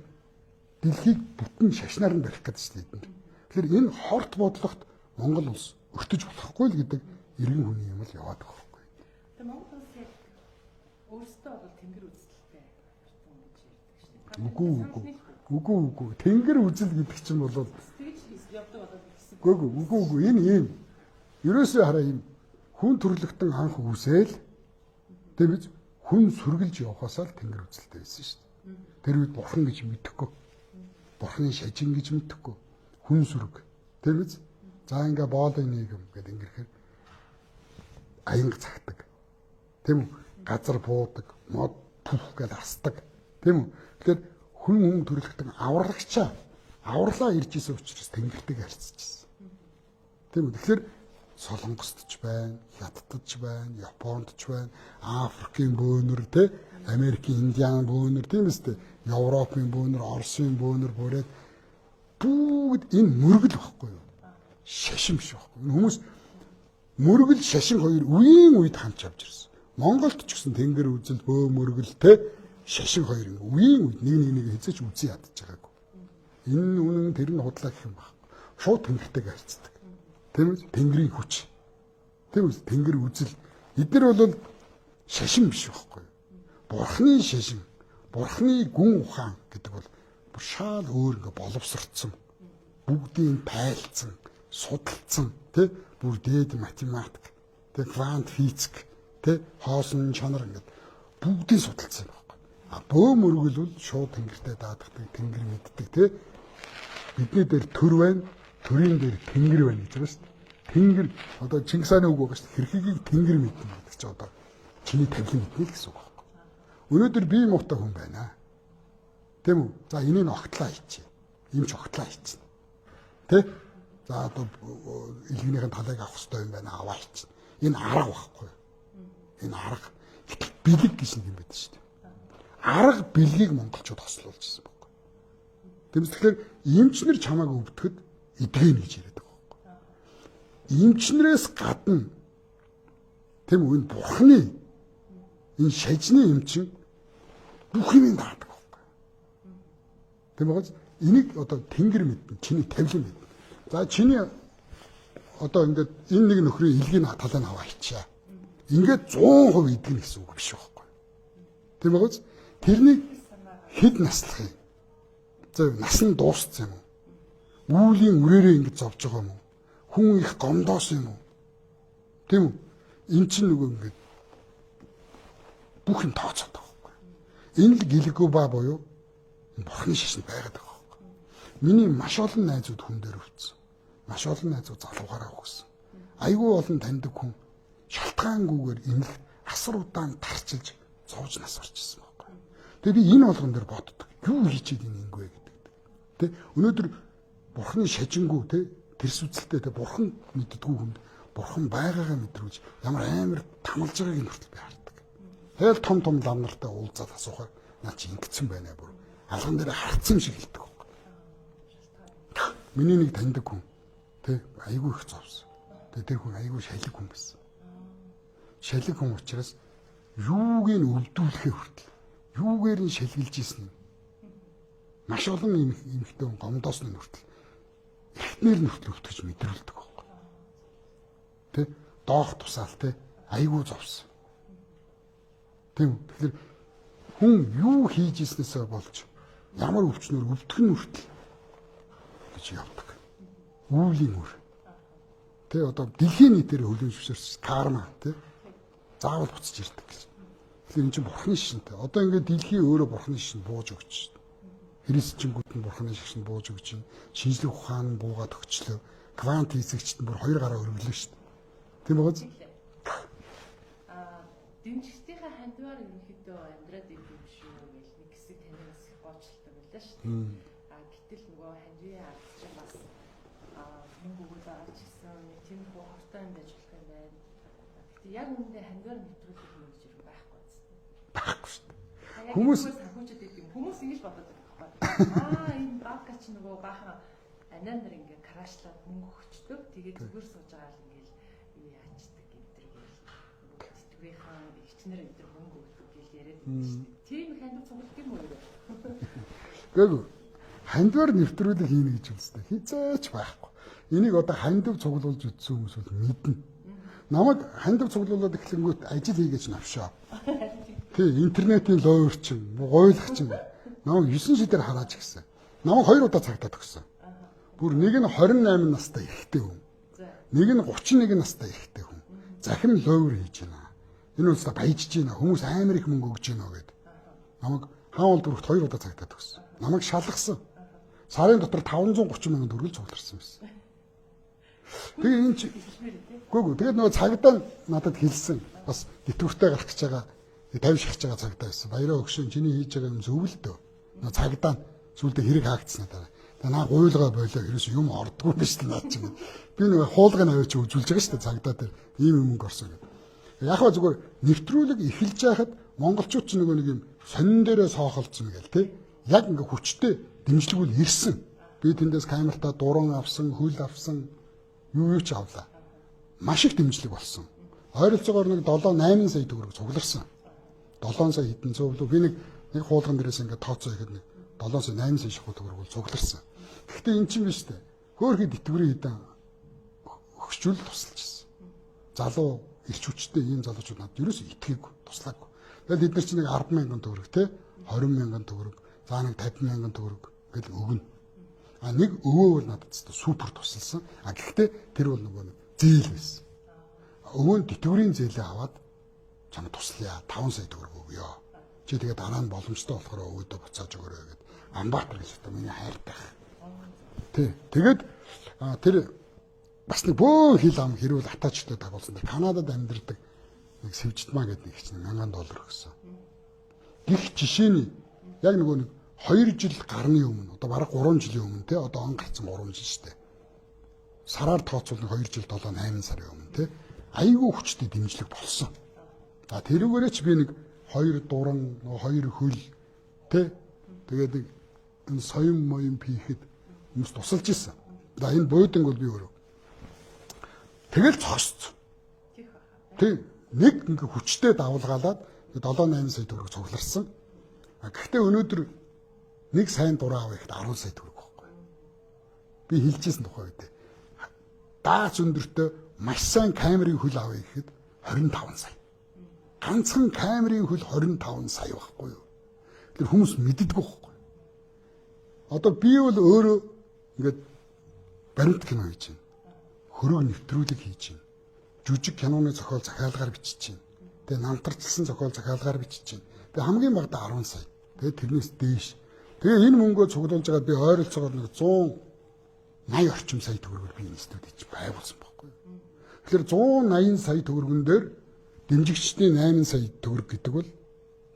дэлхийг бүтэн шашнаар нь барих гэдэг шүү дээ эдгээр. Тэгэхээр энэ хорт бодлогот Монгол улс өртөж болохгүй л гэдэг иргэн хүний юм л яваад байгаа байхгүй. Тэгээ Монгол улс яг өөрсдөө бол тэнгэр үзэлтэй гэж ярьдаг шүү дээ. Үгүй үгүй. Үгүй үгүй. Тэнгэр үзэл гэдэг чинь бол тэгж явдаг болоод хэсэг. Үгүй үгүй үгүй энэ ийм. Ерөөсөө хараа ийм хүн төрлөختөн анх үсээл тийм биз, хүн сүргэлж явхаасаа л тэнгэр үзэлтэй байсан шүү дээ. Тэр үед бурхан гэж мэдэхгүй. Бурханы шажин гэж мэдэхгүй. Хүн сүрэг. Тийм биз? За ингээ боолын нийгэм гэдэг ингэрэхээр аянга цагтаг. Тийм үү? Газар буудаг, мод пүх гэж асдаг. Тийм үү? Тэгэхээр хүн төрлөختөн аврагчаа авралаа ирж исэн учраас тэнгэртэйг харьцаж ирсэн. Тийм үү? Тэгэхээр Солонгост ч байна, Хятадд ч байна, Японд ч байна, Африкийн бөөнөр те, Америкийн Индиан бөөнөр тийм үстэй, Европын бөөнөр, Оросын бөөнөр бүрээд бүгд энэ мөргөл байхгүй юу? Шашин биш байхгүй. Хүмүүс мөргөл шашин хоёр үеийн үед хамт явж ирсэн. Монголд ч гэсэн тэнгэр үзэл, бөө мөргөл те, шашин хоёр үеийн үед нэг нэг хэзээ ч үзэн ядаж байгаагүй. Энэ үнэн тэр нь худлаа гэх юм байна. Шууд тэнгэртэйг харьцдаг. Тийм үү? Тэнгэрийн хүч. Тийм үү? Тэнгэр үзэл. Эдгээр бол шашин биш байхгүй юу? Бурхны шашин, Бурхны гүн ухаан гэдэг бол бүр шаал өөр ингээ боловсрцсон. Бүгдийг тайлцсан, судалцсан, тэ? Бүр дээд математик, тэ, квант физик, тэ, хоосон чанар ингээд бүгдийг судалцсан байхгүй. А бөө мөргөл бол шууд тэнгэртэй даадахдаг, тэнгэр мэддэг, тэ? Бидний дээр төр байна, төрийн дээр тэнгэр байна гэж байгаа шүү дээ. Тэнгэр одоо Чингис хааны үг байгаа шүү дээ. Хэрхийгийг тэнгэр мэднэ гэдэг чинь одоо чиний тавилан мэднэ л гэсэн үг байхгүй. Өнөөдөр би муутай хүн байна. Тийм үү? За энийг огтлаа хийчихье. Эмч огтлаа хийчихнэ. Тэ? За одоо илгэнийхэн талыг авах хэрэгтэй юм байна, аваа хийчихнэ. Энэ арга байхгүй. Энэ арга. Гэтэл бэлэг гэж нэг юм байдаг шүү дээ. Арга бэлгийг монголчууд хослуулж ирсэн байхгүй. Тиймээс тэгэхээр эмчнэр чамааг өвдөхөд эдгэн гэж яриад байгаа байхгүй. Эмчнэрээс гадна тийм үү, энэ бурхны энэ шажны эмчин бүх юм даадаг байхгүй. Тийм байгаас энийг одоо тэнгэр мэднэ, чиний тавилан мэднэ. За чиний одоо ингээд энэ нэг нөхрийн илгийг талаа нь аваа хийчээ. Ингээд 100% эдгэнэ гэсэн үг биш байхгүй. Тийм байгаас тэрнийг хэд наслах юм? За нас нь дууссан юм уу? Үүлийн үрээрээ ингэж зовж байгаа юм уу? Хүн их гомдоос юм уу? Тийм үү? Эн чинь нөгөө ингээд бүх юм тооцоод байгаа байхгүй. Энэ л гэлгүүба буюу бурхны шашинд байгаад байгаа байхгүй. Миний маш олон найзууд хүн дээр өвдсөн. Маш олон найзууд залуугаараа өгсөн. Айгүй олон таньдаг хүн шалтгаангүйгээр эмнэлэг асар удаан тарчилж зовж нас орж ирсэн байхгүй. Тэгээ би энэ болгон дээр боддог. Юу хийчихэд энэ ингэвэ гэдэг. Тэ? Өнөөдөр бурхны шажингүү те, тэрс үзэлтэй те, бурхан мэддэггүй хүнд бурхан байгаагаа мэдрүүлж ямар амар тамалж байгааг нь хүртэл би хардаг. Тэгэл том том лам нартай уулзаад асуухаар наа чи ингэсэн байна бүр алган дээр харцсан юм шиг хэлдэг байхгүй. Миний нэг таньдаг хүн те, айгүй их зовсон. Тэгээ тэр хүн айгүй шалиг хүн байсан. Шалиг хүн учраас юуг нь өвдүүлэхээ хүртэл юугээр нь шалгилж исэн юм. Маш олон эмэгтэй хүн гомдоос нь хүртэл эртнэр нь хүртэл өвтгөж мэдрүүлдэг байхгүй. Тэ? Доох тусаал тэ, айгүй зовсон. Тийм үү? Тэгэхээр хүн юу хийж ирснээсээ болж ямар өвчнөр өвдөх нь хүртэл гэж явдаг. Үүлийн үр. Тэ, одоо дэлхийн нийтээр хөлөө зөвшөөрсөн карма тэ, заавал буцаж ирдэг гэж. Тэгэхээр энэ чинь бурхны шашинтай. Одоо ингээд дэлхий өөрөө бурхны шашинд бууж өгч шин. Христчингүүд нь бурхны шашинд бууж өгч шин. Шинжлэх ухаан буугаад өгчлөө. Квант физикчд нь бүр хоёр гараа өргөлөө шүү дээ. Тийм байгааз. Аа, дэмжигчдийнхээ хандиваар ерөнхийдөө амьдраад идэв юм шүү гэл нэг хэсэг таны бас их гоочилдог байлаа шүү дээ. Аа, гэтэл нөгөө хандивын ард чинь бас мөнгө өгөөд байгаа ч гэсэн нэг тиймэрхүү хортой юм байж болох юм байна. Гэтэ яг үүндээ хандиваар нэвтрүүлэх юм гэж юм байхгүй зү. Байхгүй шүү дээ. Хүмүүс санхүүжээд идэв юм. Хүмүүс ингэж бодоод байдаг байхгүй. Аа, энэ бабка чи нөгөө баахан анаа нар ингээ крашлаад мөнгө өгчдөг. Тэгээд зүгээр сууж байгаа л ингээл юу яачдаг гэдэг гээл. Тэтгэврийнхэн эгчнэр энэ төр мөнгө өгдөг гэл яриад байдаг шүү дээ. Тийм их хандив цуглах юм уу? Гэхдээ хандиваар нэвтрүүлэг хийнэ гэж үздэг. Хизээч байхгүй. Энийг одоо хандив цуглуулж үтсэн хүмүүс бол мэднэ. Намайг хандив цуглуулад эхлэнгүүт ажил хийгээч навшаа. Тий, интернетийн ловерчин, гуйлагчин намайг 9 шидээр харааж гисэн. Намайг 2 удаа цагтаа төгссөн. Бүр нэг нь 28 настай эрэгтэй хүн. Нэг нь 31 настай эрэгтэй хүн. Захим ловер хийж байна. Энэ улсаа баяжж байна. Хүмүүс амар их мөнгө өгж байна гэд. Намайг хаан уул дөрөвт 2 удаа цагтаа төгссөн. Намайг шалгасан. Сарын дотор 530 мянган төгрөг цугларсан байсан. Тэгээ энэ чи үгүй. Тэгээд нөгөө цагдаа надад хэлсэн. Бас тэтгэвртэй гарах гэж байгаа 50 шахаж байгаа цагдаа байсан. Баяраа өгшин чиний хийж байгаа юм зөв л дөө. Нөгөө цагдаа сүулдэ хэрэг хаагдсан надад. Тэгээ наа гуйлгаа болоо ерөөс юм ордгоо биш л наад чинь. Би нөгөө хуулгыг аваач үзүүлж байгаа шүү дээ цагдаа дээр ийм юм мөнгө орсон гэдэг. Яг хаа зүгээр нэвтрүүлэг эхэлж байхад монголчууд ч нөгөө нэг юм сонин дээрээ соохолцсон гэл те. Яг ингээ хүчтэй дэмжлэг үл ирсэн. Би тэндээс камертаа дуран авсан, хөл авсан, юу ч авлаа. Маш их дэмжлэг болсон. Ойролцоогоор нэг 7 8 сая төгрөг цугларсан. 7 сая хэдэн зуун лүү би нэг хуулган дээрээс ингээ тооцоо ихэд нэг 7 сая 8 сая шахуу төгрөг бол цугларсан. Гэхдээ эн чинь биш үү? Хөөхөд итгэврийн хэдэн өгчүүл тусалж ирсэн. Залуу ирч хүчтэй ийм залуучууд надад ерөөсөө итгээгүй, туслаагүй. Тэгэл бид нар чинь нэг 10 мянган төгрөг те 20 мянган төгрөг, за нэг 50 мянган төгрөг гэл өгнө. А нэг өвөө бол надад супер тусалсан. А гэхдээ тэр бол нөгөө нэг зээл байсан. Өвөө нь тэтгэврийн зээлээ аваад чамд туслая 5 сая төгрөг өгье. Чи тэгээ дараа нь боломжтой болохоор өвөөдөө буцааж өгөөрэй гэд. Амбаатар гэж одоо миний хайртай. Тий. Тэгээд тэр бас нэг бөөн хил ам хэрүүл атаачтай дагуулсан. Канадад амьдардаг нэг сэвжидмаа гэдэг нэг чинь $1000 өгсөн. Гэх жишээний яг нөгөө нэг 2 жил гарны өмнө одоо бараг 3 жилийн өмнө те одоо он гарцсан 3 жил шүү дээ. Сараар тооцвол нэг 2 жил 7 8 сарын өмнө те айгүй хүчтэй дэмжлэг болсон. За тэрүүгээрээ ч би нэг 2 дуран 2 хөл те тэгээд нэг энэ соён моён пийхэд хүмүүс тусалж исэн. За энэ бууданг бол би өөрөө тэгэл цогсцсон. Тэг нэг ингээ хүчтэй давлгаалаад 7 8 сая төгрөг цугларсан. А гэхдээ өнөөдөр нэг сайн дураа авах гэхэд 10 сая төгрөг байхгүй. Би хэлжсэн тухай үедээ. Даац өндөртөө маш сайн камерын хөл авъя гэхэд 25 сая. Ганцхан камерын хөл 25 сая байхгүй юу? Тэр хүмүүс мэддэггүй байхгүй. Одоо би бол өөрөө ингээд баримт кино хийж байна. Хөрөг нэвтрүүлэг хийж байна. Жүжиг киноны зохиол захиалгаар бичиж байна. Тэгээ намтарчилсан зохиол захиалгаар бичиж байна. Тэгээ хамгийн багадаа 10 сая. Тэгээ тэрнээс дээш. Тэгээ энэ мөнгөө цуглуулж байгаад би ойролцоогоор нэг 180 орчим сая төгрөгөөр би институт хийж байгуулсан байхгүй юу. Тэгэхээр 180 сая төгрөгөн дээр дэмжигчдийн 8 сая төгрөг гэдэг бол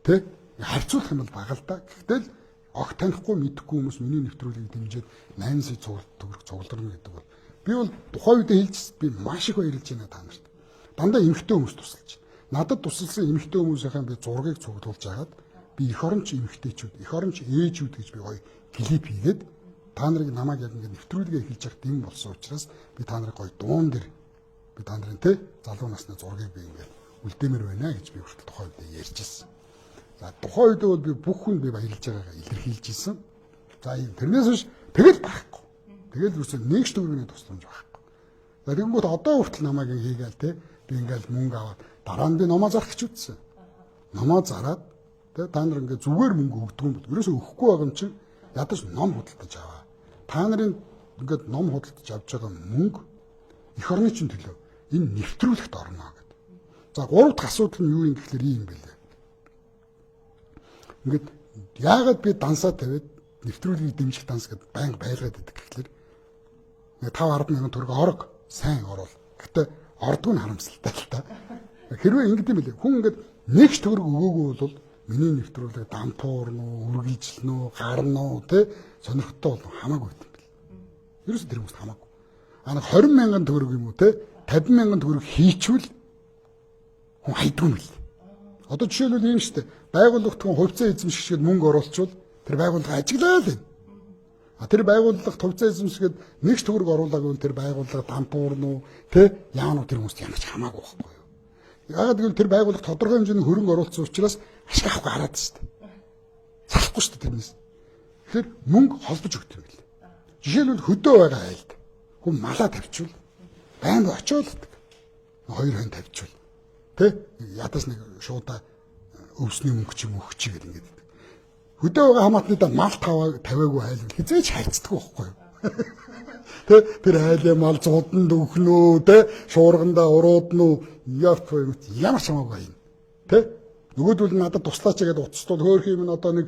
тэ харьцуулах юм бол бага л да. Гэхдээ л огт танихгүй мэдэхгүй хүмүүс миний нэвтрүүлгийг дэмжиж 8 сая төгрөг цугларна гэдэг бол би бол тухайн үедээ хэлжсэн, би маш их баярлж байна та нарт. Дандаа эмэгтэй хүмүүс тусалж. Надад тусалсан эмэгтэй хүмүүсийнхээ би зургийг цуглуулж агаад би эх оронч эмэгтэйчүүд, эх оронч ээжүүд гэж би гоё клип хийгээд та нарыг намайг яг ингээд нэвтрүүлгээ эхэлж явах дэм болсон учраас би та нарыг гоё дуун дээр би та нарын те залуу насны зургийг би ингээд үлдээмэр байна гэж би хүртэл тухайн үедээ ярьж ирсэн. За тухайн үедээ бол би бүх хүнд би баярлж байгаагаа илэрхийлж ирсэн. За ийм тэрнээс биш тэгэл байхгүй. Тэгэл юусэн нэг ч төгрөгийн тусламж байхгүй. За тэгэнгүүт одоо хүртэл намайг хийгээл те би ингээл мөнгө аваад дараа нь би номоо зарах гэж үзсэн. Номоо зараад те та нар ингээд зүгээр мөнгө өгдөг юм бол ерөөсөө өгөхгүй байгаа юм чинь ядаж ном худалдаж аваа. Та нарын ингээд ном худалдаж авч байгаа мөнгө эх орны чинь төлөө энэ нэвтрүүлэгт орно гэдэг. За гурав дахь асуудал нь юу юм гэхлээр ийм байлээ. Ингээд яагаад би дансаа тавиад нэвтрүүлгийг дэмжих данс гэдээ байнга байлгаад идэг гэхлээр 5 10 мянган төгрөг орог сайн оруул. Гэтэ ордгүй нь харамсалтай л та. Хэрвээ ингэдэм билээ. Хүн ингээд нэг ч төгрөг өгөөгүй бол миний нэвтрүүлэг дампуурна уу, үргэлжлэнэ үү, гарна уу, тэ сонирхолтой бол хамаагүй юм бэл. Ерөөсө тэр хүмүүст хамаагүй. А нэг 20 мянган төгрөг юм уу, тэ 50 мянган төгрөг хийчвэл хүн хайдгүй юм бэл. Одоо жишээлбэл ийм шүү дээ. Байгууллагт хүн хувьцаа эзэмшигчид мөнгө оруулчвал тэр байгууллага ажиглаа л байна. А тэр байгууллага хувьцаа эзэмшихэд нэг ч төгрөг оруулаагүй тэр байгууллага дампуурна уу, тэ яана уу тэр хүмүүст ямар ч хамаагүй байхгүй юу. Яагаад гэвэл тэр байгууллага тодорхой хэмжээний хөрөнгө оруулсан учраас ашиг авахгүй хараад шүү дээ. Салахгүй шүү дээ тэрнээс. Тэгэхээр мөнгө холбож өгдөг юм бэл. Жишээлбэл хөдөө байгаа айлд хүн малаа тавьчвал байнга очиод л хоёр хон тавьчвал тэ ядас нэг шуудаа өвсний мөнгө ч юм өгч гэдэг ингээд. Хөдөө байгаа хамаатныдаа мал тавиагүй айлвал хизээч харьцдаг байхгүй юу? Тэ тэр айлын мал зууданд өгнөө, тэ шуургандаа уруудна уу, явт юм ямар ч хамаагүй юм. Тэ нөгөөдөл надад туслаач гэдээ уцтуул хөөх юм нь одоо нэг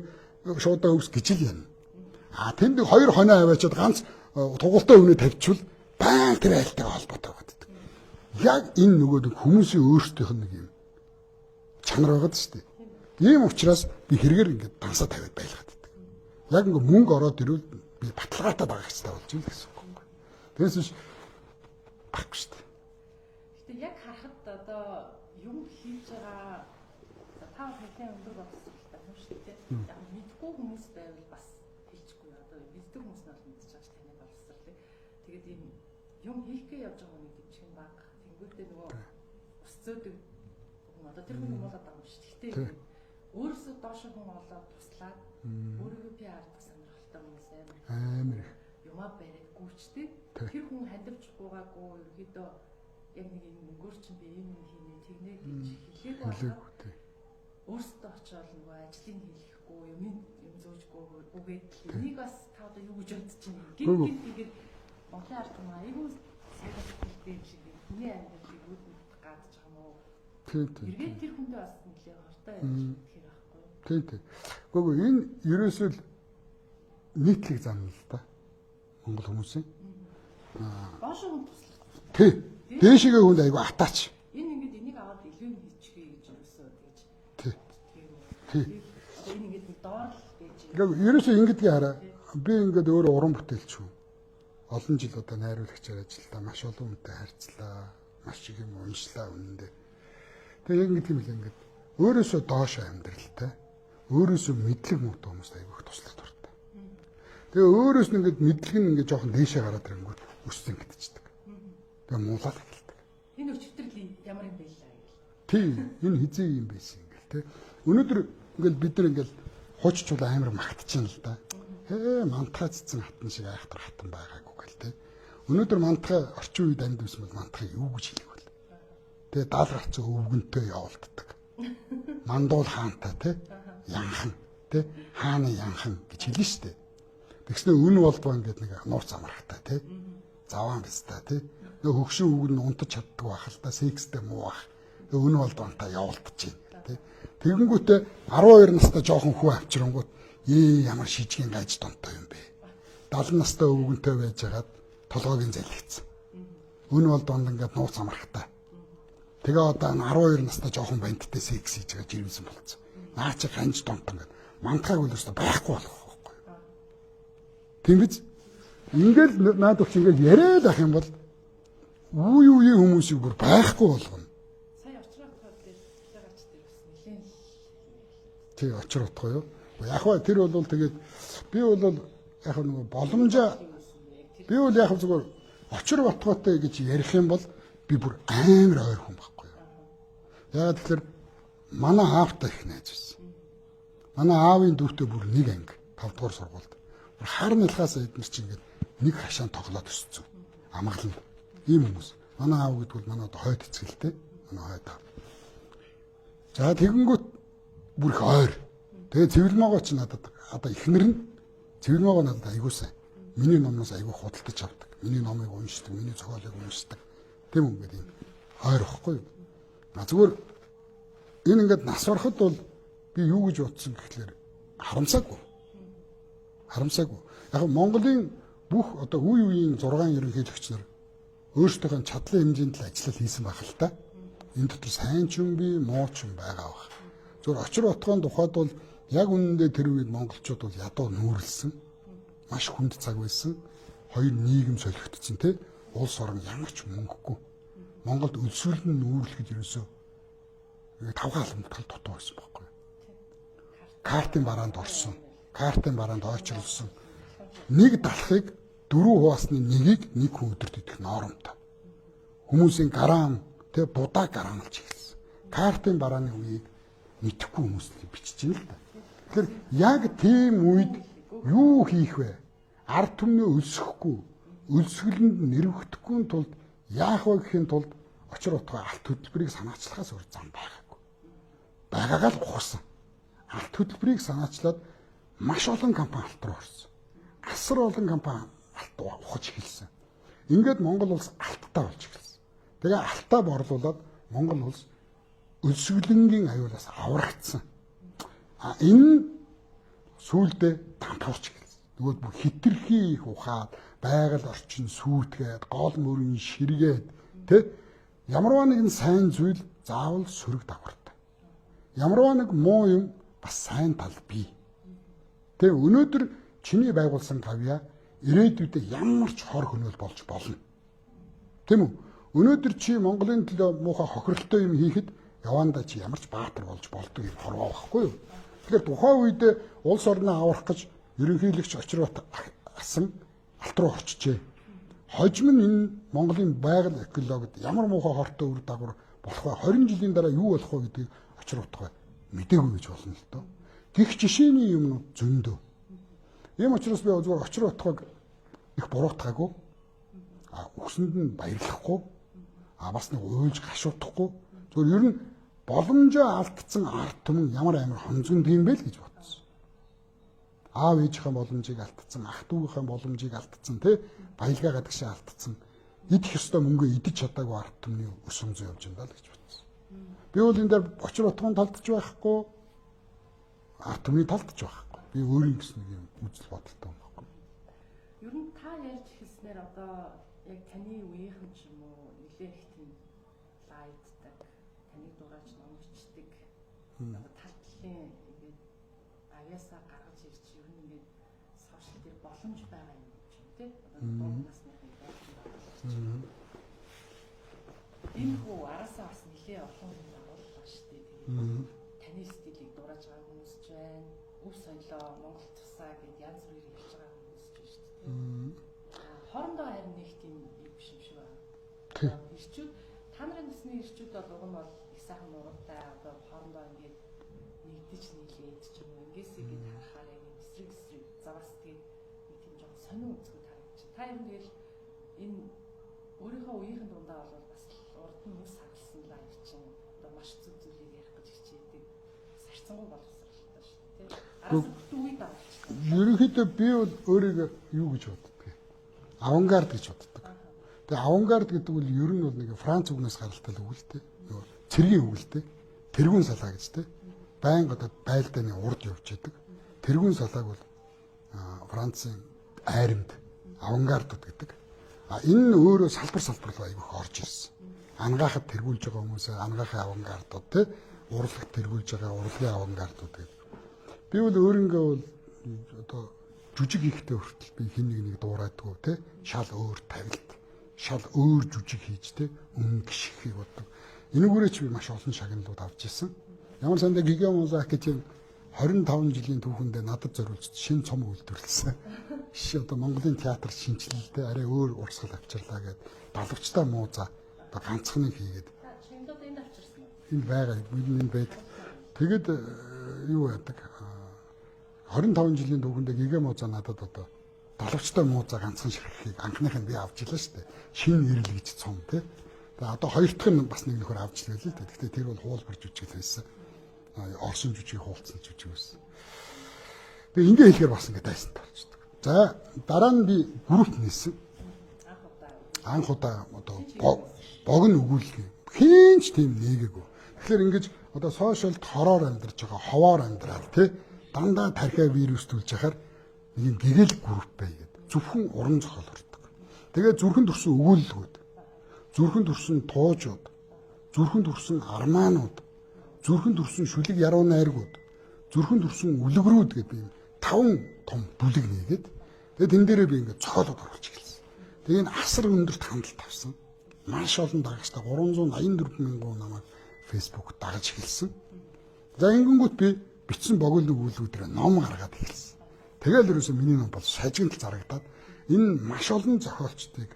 шуудаа өвс гэж л юм. А тэнд хоёр хоноо аваачаад ганц тугуултай өвнө тавьчвал байн тэр айлтайгаа холбоотой байдаг. Яг энэ нөгөө хүмүүсийн өөрсдийнх нь нэг юм чанар байгаад шүү дээ. Ийм учраас би хэрэгээр ингээд дансаа тавиад байлгаад байдаг. Яг ингээд мөнгө ороод ирвэл би баталгаатай дагах хэрэгтэй болж байна гэсэн үг байхгүй. Тэрээс биш байхгүй шүү дээ. Гэтэ яг харахад одоо юм хийж байгаа та нэлээд өндөр боловсролтой юм шүү дээ. Яг мэдгүй хүмүүс байвал бас хэлчихгүй. Одоо мэддэг хүмүүс нь бол мэдчихэж байгаа ш таны боловсролыг. Тэгээд ийм юм хийх гээ явж байгаа хүнийг дэмжих нь бага. Тэнгүүтээ нөгөө ус зөөдөг хүн одоо тэр хүн муулаад байгаа юм шүү. Гэтэ өөрөөсөө доош хүн олоод туслаад өөрийгөө PR-дах сонирхолтой хүмүүс амар их. Юмаа бариад гүйчтэй. Тэр хүн хандивч гуугаагүй ерөөдөө яг нэг юм мөнгөөр чинь би ийм юм хийнэ тэгнэ гэж хэлээгүй тий. Өөрсдөө очиод нөгөө ажлыг хийхгүй юм юм зөөжгүй үгээд энийг бас та одоо юу гэж бодож байна. Гин гин тэгээд Монголын ард түмэн айгүй сайхан юм шиг хүний амьдралыг үүдэн гадж байгаа юм уу? Тий, тий. Эргээд тэр хүндээ бас нэлээ хортой байж тэгэхээр байхгүй. Тий, тий. Үгүй энэ ерөөсөө л нийтлэг зам л да. Монгол хүмүүсийн. Доош хүн туслах. Тий. Дээшгээ хүнд айгүй атаач. Энэ ингээд энийг аваад илүү юм хийчихье гэж ерөөсөө тэгж. Тий. Тий. Одоо энэ ингээд нэг доор л байж. Ингээ ерөөсөө ингэдгийг хараа. Би ингээд өөрөө уран бүтээлч хүн. Олон жил одоо найруулагчаар ажиллалаа, маш олон хүнтэй харьцлаа, маш их юм уншлаа үнэндээ. Тэгээ яг ингэдэг юм л ингээд өөрөөсөө доош амьдралтай, өөрөөсөө мэдлэг муутай хүмүүст айгүй их туслах дуртай. Тэгээ өөрөөс нь ингээд мэдлэг нь ингээд жоохон дээшээ гараад ирэнгүүт өссөн гэдчихдэг. Тэгээ муулаад эхэлдэг. Энэ өчтөрл ямар юм бэ лээ гэл. Тий, энэ хизээ юм байсан ингээл тий. Өнөөдөр ингээл бид нар ингээл хууччул амар магтчихээн л да. Ээ мантахаа цэцэн хатан шиг айхтар хатан байгаагүй гэл тий. Өнөөдөр мантахаа орчин үед амьд байсан бол мантахыг юу гэж хэлэх вэ? Тэгээ 70 гарцсан өвгөнтэй явуулддаг. Мандуул хаантай тий. Янхан тий. Хааны янхан гэж хэлнэ шүү дээ. Тэгснэ өн болдгоо ингээд нэг нууц амрахтай тий. Заваан бистаа тий. Нөгөө хөгшин өвгөн нь унтаж чаддаг байх л та секстэй муу байх. Тэгээ өн болдгоонтай явуулдчихээн тий. Тэгэнгүүтээ 12 настай жоохон хүү авчирангуут ээ ямар шижгийн гаж донтой юм бэ. 70 настай өвгөнтэй байжгаад толгойг нь залхицсан. Өн болдгоонд ингээд нууц амрахтай. Тэгээ одоо 12 настай жоохон бандтай секс хийж байгаа жирэмсэн болцсон. Наа чи ганж донтон гэдэг. Мантахайг үл өстө байхгүй болох байхгүй юу. Тийм биз? Ингээл наад бол чи ингээл яриад ах юм бол үе үеийн хүмүүсийг бүр байхгүй болгоно. Сая очроо утгаа дээр цэцлэгач дээр бас нэлээд л Тий, очроо утгаа юу? Яг ба тэр бол тэгээд би бол яг нөгөө боломжоо би бол яг зүгээр очир батгаатай гэж ярих юм бол би бүр амар ойр хүн байхгүй юу. Яагаад тэгэхээр манай аавтай их найз байсан. Манай аавын дүүтэй бүр нэг анги 5 дугаар сургуульд. Бүр хар нэлхаас эднэр чинь ингээд нэг хашаан тоглоод өссөн. Амгалан. Ийм хүмүүс. Манай аав гэдэг бол манай одоо хойд эцгэлтэй. Манай хойд аав. За тэгэнгүүт бүр их ойр. Тэгээ цэвэрлмоогоо чи надад одоо эхнэр нь цэвэрлмоогоо надад айгуу сайн. Миний номноос айгуу худалдаж авдаг. Миний номыг уншдаг, миний зохиолыг уншдаг. Тийм үү ингээд ийм ойр واخгүй юу. А зүгээр энэ ингээд нас барахад бол би юу гэж бодсон гэхлээр харамсаагүй. Харамсаагүй. Яг Монголын бүх одоо үе үеийн 6 ерөнхийлөгч нар өөрсдийнхөө чадлын хэмжээнд л ажиллал хийсэн байх л та. Энэ дотор сайн ч юм би, муу ч юм байгаа бах. Зүгээр очир отгоон тухайд бол яг үнэндээ тэр үед монголчууд бол ядуу нүүрлсэн. Маш хүнд цаг байсан. Хоёр нийгэм солигдсон тий. Улс орон ямар ч мөнгөгүй. Монголд өлсгөл нь нүүрлэхэд ерөөсөө тавхан халамтгал дутуу байсан байхгүй юу. Картын бараанд орсон. Картын бараанд ойчруулсан. Нэг далхыг дөрөв хуваасны нэгийг нэг хүн өдөрт идэх норомтой. Хүмүүсийн гараан тэ будаа гараамлж эхэлсэн. Картын барааны үеийг мэдэхгүй хүмүүс л бичиж байна л да. Тэгэхээр яг тийм үед юу хийх вэ? Ард түмнээ өлсөхгүй, өлсгөлөнд нэрвэгдэхгүй тулд яах вэ гэхийн тулд очир утгаа алт хөдөлбөрийг санаачлахаас өөр зам байгаагүй. Байгаагаа л ухарсан. Алт хөдөлбөрийг санаачлаад Маш олон компани алт руу орсон. Асар олон компани алт ухаж эхэлсэн. Ингээд Монгол улс алттай болж эхэлсэн. Тэгээ алтаа борлуулад Монгол улс өлсгөлөнгийн аюулаас аврагдсан. А энэ сүүлдээ дампуурч эхэлсэн. Нөгөө бүх хитрхи их ухаад байгаль орчин сүүтгээд гол мөрөн ширгээд тэ ямарваа нэгэн сайн зүйл заавал сөрөг дагавартай. Ямарваа нэг муу юм бас сайн тал бий. Тэ өнөөдөр чиний байгуулсан гавьяа ирээдүйдээ ямар ч хор хөнөөл болж болно. Тийм үү? Өнөөдөр чи Монголын төлөө муухай хохиролтой юм хийхэд явандаа чи ямар ч баатар болж болдог юм хорвоо байхгүй юу? Тэгэхээр тухайн үед улс орноо аврах гэж ерөнхийлөгч Очирбат асан алт руу орчжээ. Хожим нь энэ Монголын байгаль экологид ямар муухай хортой үр дагавар болох вэ? 20 жилийн дараа юу болох вэ гэдгийг Очирбатгаа мдээгүй гэж болно л доо. Гэх жишээний юмнууд зөндөө. Ийм учраас би зүгээр Очирбатгааг их буруутгаагүй. А өгсөнд нь баярлахгүй. А бас нэг уйлж гашуудахгүй. Зүгээр ер нь боломжоо алдсан ард түмэн ямар амар хонзгонд юм бэ л гэж бодсон. Аав ээжийнхээ боломжийг алдсан, ах дүүгийнхээ боломжийг алдсан, тэ баялгаа гадагшаа алдсан. Идэх ёстой мөнгөө идэж чадаагүй ард түмний өс өнзөө явж юм даа л гэж бодсон. Би бол энэ дээр Очир Батгын талд ч байхгүй, ард түмний талд ч байхгүй. Би өөрийн гэсэн нэг юм үзэл бодолтой юм байхгүй. Ер нь та ярьж эхэлснээр одоо яг таны үеийнхэн ч юм уу нэлээ их тийм лайддаг, таныг дуурайж ном бичдэг. Одоо тал талын ингээд авьяасаа гаргаж ирж ер нь ингээд сошиал дээр боломж байгаа юм ч юм тий. Одоо дунд насныхын боломж. Энэ хүү араасаа бас нэлээ олон хүн дагууллаа шүү дээ. Тэгээд таны стилийг дуурайж байгаа хүмүүс ч байна. Өв соёлоо Монгол тусаа гэд янз бүрээр ярьж байгаа хүмүүс ч байна шүү дээ. Хоорондоо харин нэг тийм юм биш юм шиг байна. Ирчүүд та нарын насны ирчүүд бол уг нь бол их сайхан нуруутай одоо хоорондоо ингээд нэгдэж нийлээд ч юм уу ингээс ингээд харахаар яг юм эсрэг эсрэг заваас тэгээд нэг тийм жоохон сонин үзгүүд харагдчих. Та ер нь тэгэл энэ өөрийнхөө үеийнхэн дундаа бол бас урд нь үс хагалсан лайв чинь одоо маш зүг зүйлийг ярих гэж хичээдэг. Сарцсангуй боловсралтай шүү дээ. Араас бүтэн үе дагуулчихсан. Ерөнхийдөө би бол өөрийгөө юу гэж боддог вэ? Авангард гэж боддог. Тэгээ авангард гэдэг бол ер нь бол нэг Франц үгнээс гаралтай л үг л дээ. Нөгөө цэргийн үг л дээ. Тэргүүн салаа гэж дээ. Байнга одоо байлдааны урд явж идэг. Тэргүүн салааг бол Францын айрамд авангардууд гэдэг. А энэ нь өөрөө салбар салбар руу айгүйх орж ирсэн. Ангаахад тэргүүлж байгаа хүмүүсээ ангаахын авангардууд те урлагт тэргүүлж байгаа урлагийн авангардууд гэдэг. Би бол өөрөнгөө бол одоо жүжиг хийхдээ хүртэл би хэн нэг нэг дуурайдгүй те шал өөр тавилт, шал өөр жүжиг хийж те өнгө гიშгэхийг боддог. Энэгүүрээ ч би маш олон шагналууд авч ирсэн. Ямар сандаа Гигэн Музак гэж 25 жилийн түүхэндээ надад зориулж шинэ цом үйлдвэрлэсэн. Ши одоо Монголын театр шинэчлэлтэй арай өөр урсгал авчирлаа гэд далавчтай мууза одоо ганцхныг хийгээд. Шагналууд энд авчирсан уу? Энд байгаа. Бид энд байдаг. Тэгэд юу яадаг? 25 жилийн түүхэндээ Гигэ мууза надад одоо далавчтай мууза ганцхан ширхгийг анхных нь би авч илаа шүү дээ. Шинэ ирэл гэж цом тий. Тэгээ одоо хоёр дахь нь бас нэг нөхөр авч илээ л дээ. Гэхдээ тэр бол хуулбар жүжиг л байсан. Орсон жүжиг хуулцсан жүжиг байсан. Тэгээ ингээ хэлэхээр бас ингээ дайсан болчихдог. За дараа нь би групп нээсэн. Анх удаа одоо богино өгүүлэх юм. Хэн ч тийм нээгээгүй. Тэгэхээр ингэж одоо сошиалд хороор амьдарч байгаа, ховоор амьдрал тий дандаа тархиа вирус төлж яхаар нэг юм гэгэл групп бай гэдэг. Зөвхөн уран зохиол ордог. Тэгээ зүрхэн төрсөн өгүүлэлгүүд, зүрхэн төрсөн туужууд, зүрхэн төрсөн армаанууд, зүрхэн төрсөн шүлэг яруу найргууд, зүрхэн төрсөн үлгэрүүд гэдэг би таван том бүлэг нээгээд тэгээ тэн дээрээ би ингээд зохиолууд оруулж эхэлсэн. Тэгээ энэ асар өндөрт хандлт авсан. Маш олон дагагчтай 384 мянган намайг Facebook дагаж эхэлсэн. За ингэнгүүт би бичсэн богино өгүүлбэрээр ном гаргаад эхэлсэн. Тэгэл ерөөсөө миний ном бол шажигнал зарагдаад энэ маш олон зохиолчдыг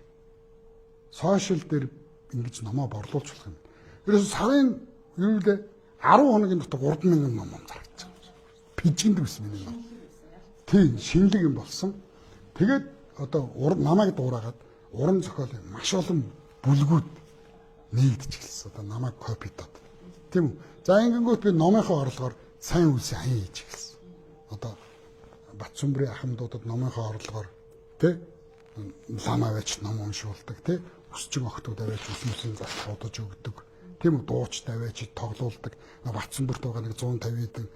сошиал дээр ингэж номоо борлуулж болох юм. Ерөөсөө сарын юу лээ 10 хоногийн дотор 3000 ном зарагдаж байгаа. Пижинд байсан миний ном. Тийм, шинэлэг юм болсон. Тэгээд одоо намайг дуурайгаад уран зохиолын маш олон бүлгүүд нэгдэж эхэлсэн. Одоо намайг копидод. Тийм үү? За ингэнгүүт би номынхоо орлогоор сайн үлсийн аян хийж эхэлсэн. Одоо Батсүмбрийн ахмадуудад номынхоо орлогоор тэ лам аваач ном уншуулдаг тэ өсчин охтууд аваач үсмүсийн зас бодож өгдөг. Тийм үү, дуучид аваач тоглуулдаг. Батсүмбэрт байгаа нэг 150 хэдэн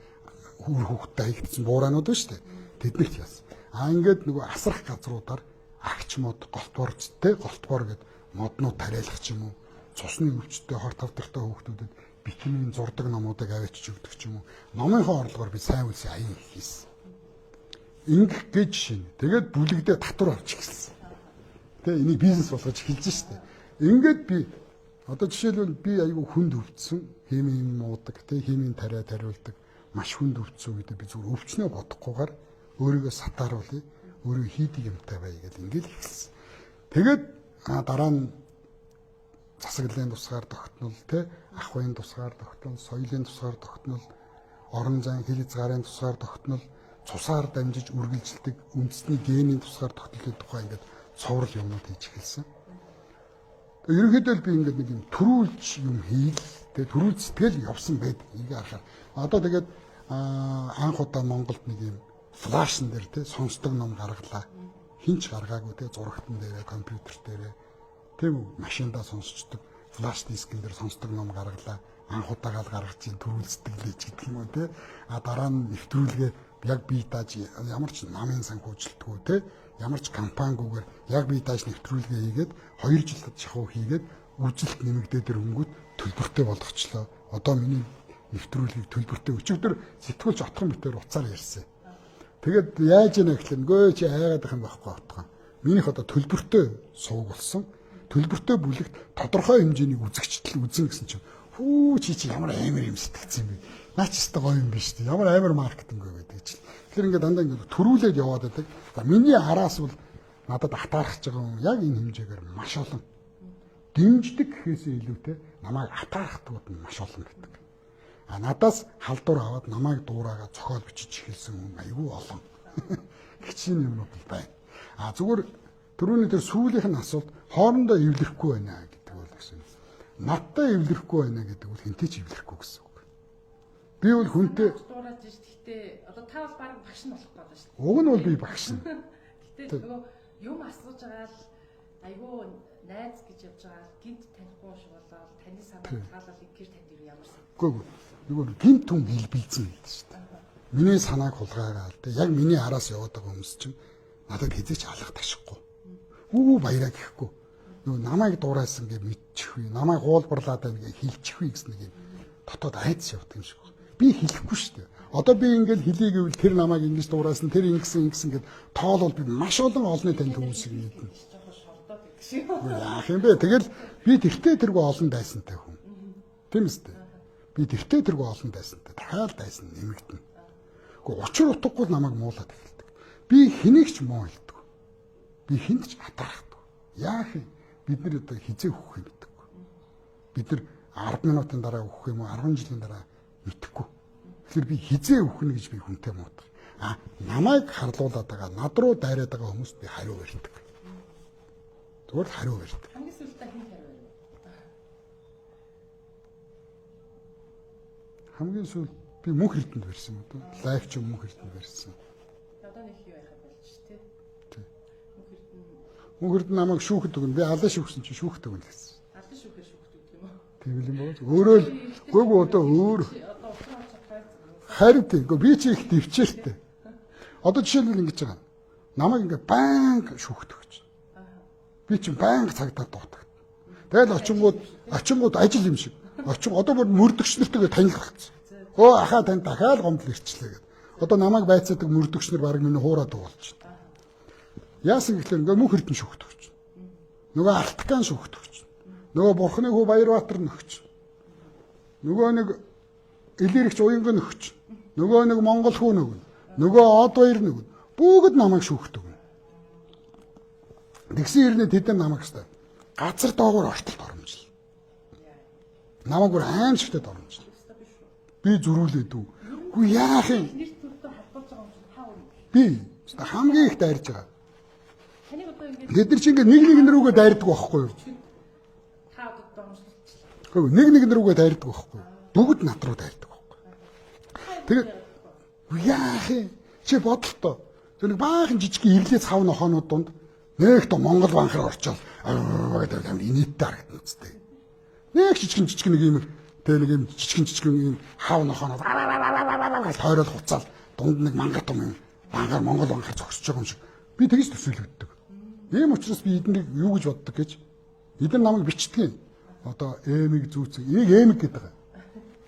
үр хүүхдтэй хаягдсан буураанууд байна шүү дээ. Тэднэрт яасан. А ингээд нөгөө асрах газруудаар агч мод, голтбор тэ голтбор гэд моднууд тариалах ч юм уу. Цусны өвчтөй хор тавдартай хүүхдүүдэд витамин зурдаг номуудыг аваачиж өгдөг ч юм уу. Номынхоо орлогоор би сайн үлсийн аян хийсэн. Ингэх гэж шинэ. Тэгээд бүлэгдээ татвар авч эхэлсэн. Тэ энийг бизнес болгож эхэлж штэ. Ингээд би одоо жишээлбэл би айгүй хүнд өвдсөн, химийн муудаг, тэ химийн тариа тариулдаг, маш хүнд өвдсөн үедээ би зүгээр өвчнөө бодохгүйгээр өөрийгөө сатааруулъя, өөрийгөө хийдэг юмтай бай гэл ингээд эхэлсэн. Тэгээд дараа нь засаглалын тусгаар тогтнол, тэ ахуйн тусгаар тогтнол, соёлын тусгаар тогтнол, орон зайн хил хязгаарын тусгаар тогтнол, цусаар дамжиж үргэлжилдэг үндэсний генийн тусгаар тогтнолын тухай ингээд цоврал юмнууд хийж эхэлсэн. Ерөнхийдөө би ингээд нэг юм төрүүлж юм хийл, тэ төрүүл сэтгэл явсан байдаг. Ингээ харахаар одоо тэгээд анх удаа Монголд нэг юм флашн дээр тэ сонсдог ном гаргалаа. Хинч гаргаагүй тэ зурагтан дээрээ, компьютер дээрээ, тийм үү, машиндаа сонсчдөг флаш дискэн дээр сонсдог ном гаргалаа. Анх удаага л гаргаж ин төрүүл сэтгэлээ ч гэдэг юм уу тэ. А дараа нь нэвтрүүлгээ яг бие дааж ямар ч намын санхүүжилтгүй тэ ямар ч компанигүйгээр яг бие дааж нэвтрүүлгээ хийгээд 2 жил шахуу хийгээд үйлчлэлт нэмэгдээд ирэнгүүт төлбөртэй болгочлоо. Одоо миний нэвтрүүлгийг төлбөртэй өчигдөр сэтгүүлч отхон битээр уцаар ярьсан. Тэгээд яаж ийнэ гэхлээр нгөө чи айгаад их юм байхгүй отхон. Минийх одоо төлбөртэй сувг болсон. Төлбөртэй бүлэгт тодорхой хэмжээний үзэгчдэл үзэн гэсэн чинь хүү чи ямар амар юм сэтгцэн юм бэ? Наа ч өстой гоё юм биш үү? Ямар амар маркетинг вэ гэдэг чинь. Тэгэхээр ингээд дандаа ингээд төрүүлээд яваад байдаг. За миний араас бол надад атаархаж байгаа хүн яг энэ хэмжээгээр маш олон. Дэмждэг гэхээсээ илүүтэй намайг атаархдагуд нь маш олон гэдэг. А надаас халдвар аваад намайг дуурайгаа зохиол бичиж эхэлсэн хүн айгүй олон. Хичээн юмнууд л байна. А зүгээр түрүүний тэр сүүлийнх нь асуулт хоорондоо эвлэрэхгүй байна гэдэг бол гэсэн. Надтай эвлэрэхгүй байна гэдэг бол хинтээ ч эвлэрэхгүй гэсэн үг. Би бол хүнтэй дуурайж ш. Гэхдээ одоо та бол баг багш нь болох гэдэг шүү дээ. Уг нь бол би багш нь. Гэхдээ нөгөө юм асууж байгаа л айгүй найз гэж явж байгаа л гинт танихгүй шиг болоод таны санаа хаалал гэр танд юу ямар сан. Үгүй нөгөө гинт хүн хэлбэлзэн гэдэг шүү дээ. Миний санааг хулгайгаал тэ яг миний араас яваад байгаа хүмүүс чинь надад хэзээ ч алга ташихгүй. Үү баяраа гэхгүй. Нөгөө намайг дуурайсан гэж мэдчихвээ. Намайг хуулбарлаад байна гэж хэлчихвээ гэсэн нэг юм дотоод айдас явдаг юм шиг байна. Би хэлэхгүй шүү дээ. Одоо би ингээл хэлье гэвэл тэр намайг ингэж дуурайсан, тэр ингэсэн ингэсэн гэд тоолвол би маш олон олонний танил хүмүүсийг мэднэ. Яах юм бэ? Тэгэл би тэртээ тэргүй олон дайсантай хүн. Тийм үстэй. Би тэртээ тэргүй олон дайсантай. Дахиад дайсан нэмэгдэнэ. Гэхдээ учир утгагүй намайг муулаад эхэлдэг. Би хэнийг ч муу хэлдэг. Би хүнд ч атаархдаг. Яах юм? Бид нар одоо хизээ өгөх юм мэдэхгүй. Бид нар 10 минутын дараа өгөх юм уу 10 жилийн дараа мэдэхгүй. Тэгэхээр би хизээ өгөх нь гэж би хүнтэй муудах. А намайг харлуулад байгаа, над руу дайраад байгаа хүмүүст би хариу барьдаг. Зүгээр л хариу барьдаг. Хамгийн сүүлдээ хэн хариу барив? Хамгийн сүүл би мөнх эрдэнэт барьсан юм уу? Лайв ч мөнх эрдэнэт барьсан. Одоо нэг юу яхад болж тий. Тий. Мөнх эрдэнэ намайг шүүхэд өгнө. Би алан шүүхсэн чи шүүхэд өгнө гэсэн. Алан шүүхээр шүүхэд өгдөг юм уу? Тийм л юм байна. Өөрөө л гүйгүй одоо өөр харин тийм. Би чи их дэвчээртэй. Одоо жишээлбэл ингэж байгаа. Намайг ингээ байнга шүүхэд өгч. Би чи байнга цагдаа дуутагд. Тэгэл очингууд ажил юм шиг. Очин одоо бүр мөрдөгч нартэйгээ танил болцсон. Өө ахаа тань дахиад гомдол ирчлээ гэд. Одоо намайг байцаадаг мөрдөгч нар баг миний хуураад болчихно. Яасан гэхлээр ингээ мөнх эрдэнэ шүүхт өгч. Нөгөө Алтган шүүхт өгч. Нөгөө Бурхны хүү Баярбаатар нөхч. Нөгөө нэг Илэрэгч Уянган нөхч. Нөгөө нэг Монгол хүү нөгөн. Нөгөө Од баяр нөгөн. Бүгд намайг шүүхт өгнө. Тэгсэн хэрнээ тэд нар намайг хэвээр газар доогуур ортолд оромжил. Намайг бүр аимшигтэй оромжил. Би зөрүүлээд үү. Үгүй яах юм? Нэр төртөө холбоож байгаа юм чинь та өөр. Би хамгийн их дайрж байгаа. Таныг одоо ингээд Тэд нар чинь ингээд нэг нэгэн рүүгээ дайрдаг байхгүй юу? Та одоо домжлолчлаа. Үгүй нэг нэгэн рүүгээ дайрдаг байхгүй юу? Бүгд над руу дайрдаг байхгүй юу? Тэгээд яах юм? Чи бодлоо. Тэр нэг баахан жижиг ирлээ цав нохоонууд дунд нэг то Монгол банхар орчоол гэдэг амар инээдтэй харагдана үстэй. Нэг жижигэн жижиг нэг юм тэ нэг юм жижигэн жижигэн юм хав нохоонууд гэж тойрол хуцаал дунд нэг мангар том юм бангаар Монгол банхар зогсож байгаа юм шиг би тэгж төсөөлөгддөг. Ийм учраас би эднийг юу гэж боддог гэж эдгээр намайг бичдэг юм. Одоо эмиг зүүцэг энийг эмиг гэдэг.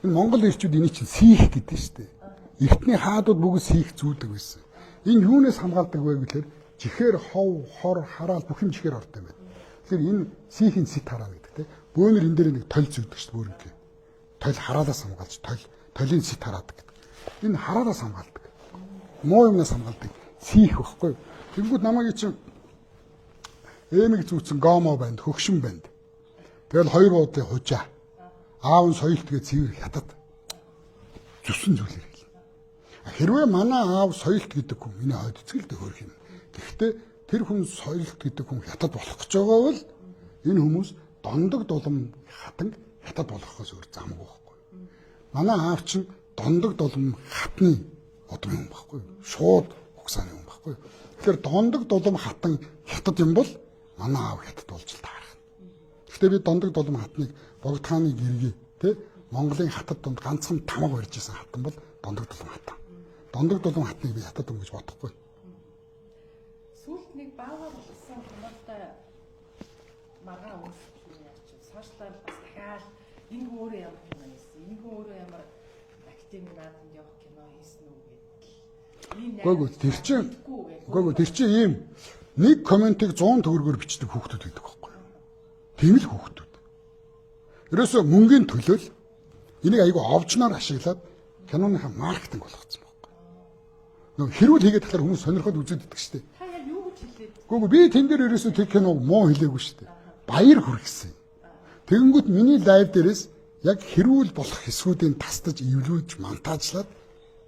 Энэ Монгол ирчүүд энийг чинь сийх гэдэг нь шүү дээ. Эртний хаадууд бүгд сийх зүүдэг байсан. Энэ юунаас хамгаалдаг вэ гэхээр чихээр хов, хор, хараал бүх юм чихээр ордог юм байна. Тэгэхээр энэ сийхийн сэт хараа гэдэг те. Бөөнөр энэ дээр нэг толь зүүдэг шүү дээ бөөрөнхий. Толь хараалаас хамгаалж толийн сэт хараадаг гэдэг. Энэ хараалаас хамгаалдаг. Муу юмнаас хамгаалдаг. Сийх байхгүй юу? Тэнгүүд намайг чинь эмиг зүүцэн гомо банд, хөгшин банд. Тэгэл хоёр буудлын хужаа. Аав нь соёлт гээ цэвэр хятад. Зүсэн зүйлэр хэлнэ. Хэрвээ манай аав соёлт гэдэг хүн миний хойд эцэг л хөөрх юм. Тэгэхдээ тэр хүн соёлт гэдэг хүн хятад болох гэж байгаа бол энэ хүмүүс дондог дулам хатан хятад болохоос өөр замгүй байхгүй. Манай аав чинь дондог дулам хатны удмын хүн байхгүй. Шууд угсааны хүн байхгүй. Тэгэхээр дондог дулам хатан хятад юм бол манай аав хятад болж л таарах. Гэхдээ би дондог дулам хатныг Богд хааны гэргээ тэ Монголын хатад дунд ганцхан тамга барьж исэн хатан бол дондог дулам хатан. Дондог дулам хатныг би хятад юм гэж бодохгүй. Сүүлд нэг баавар болсон кинотой маргаан үүсэх юм яач. Сошиалар бас дахиад энэ хүн өөрөө ямар кино хийсэн, энэ хүн өөрөө ямар академи наадамд явах кино хийсэн үү гэдэл. Үгүй тэр чинь үгүй тэр чинь ийм нэг комментиг 100 төгрөгөөр бичдэг хүүхдүүд байдаг байхгүй юу? Тийм л хүүхдүүд. Ерөөсөө мөнгөний төлөө л энийг айгүй овжноор ашиглаад киноныхаа маркетинг болгоцсон байхгүй. Нөгөө хэрүүл хийгээд тахлаар хүмүүс сонирхоод үзээд иддэг шүү дээ. Та яг юу гэж хэлээд? Үгүй би тэн дээр ерөөсөө тэр киног муу хэлээгүй шүү дээ. Баяр хүргэсэн. Тэгэнгүүт миний лайв дээрээс яг хэрүүл болох хэсгүүдийн тастаж эвлүүлж монтажлаад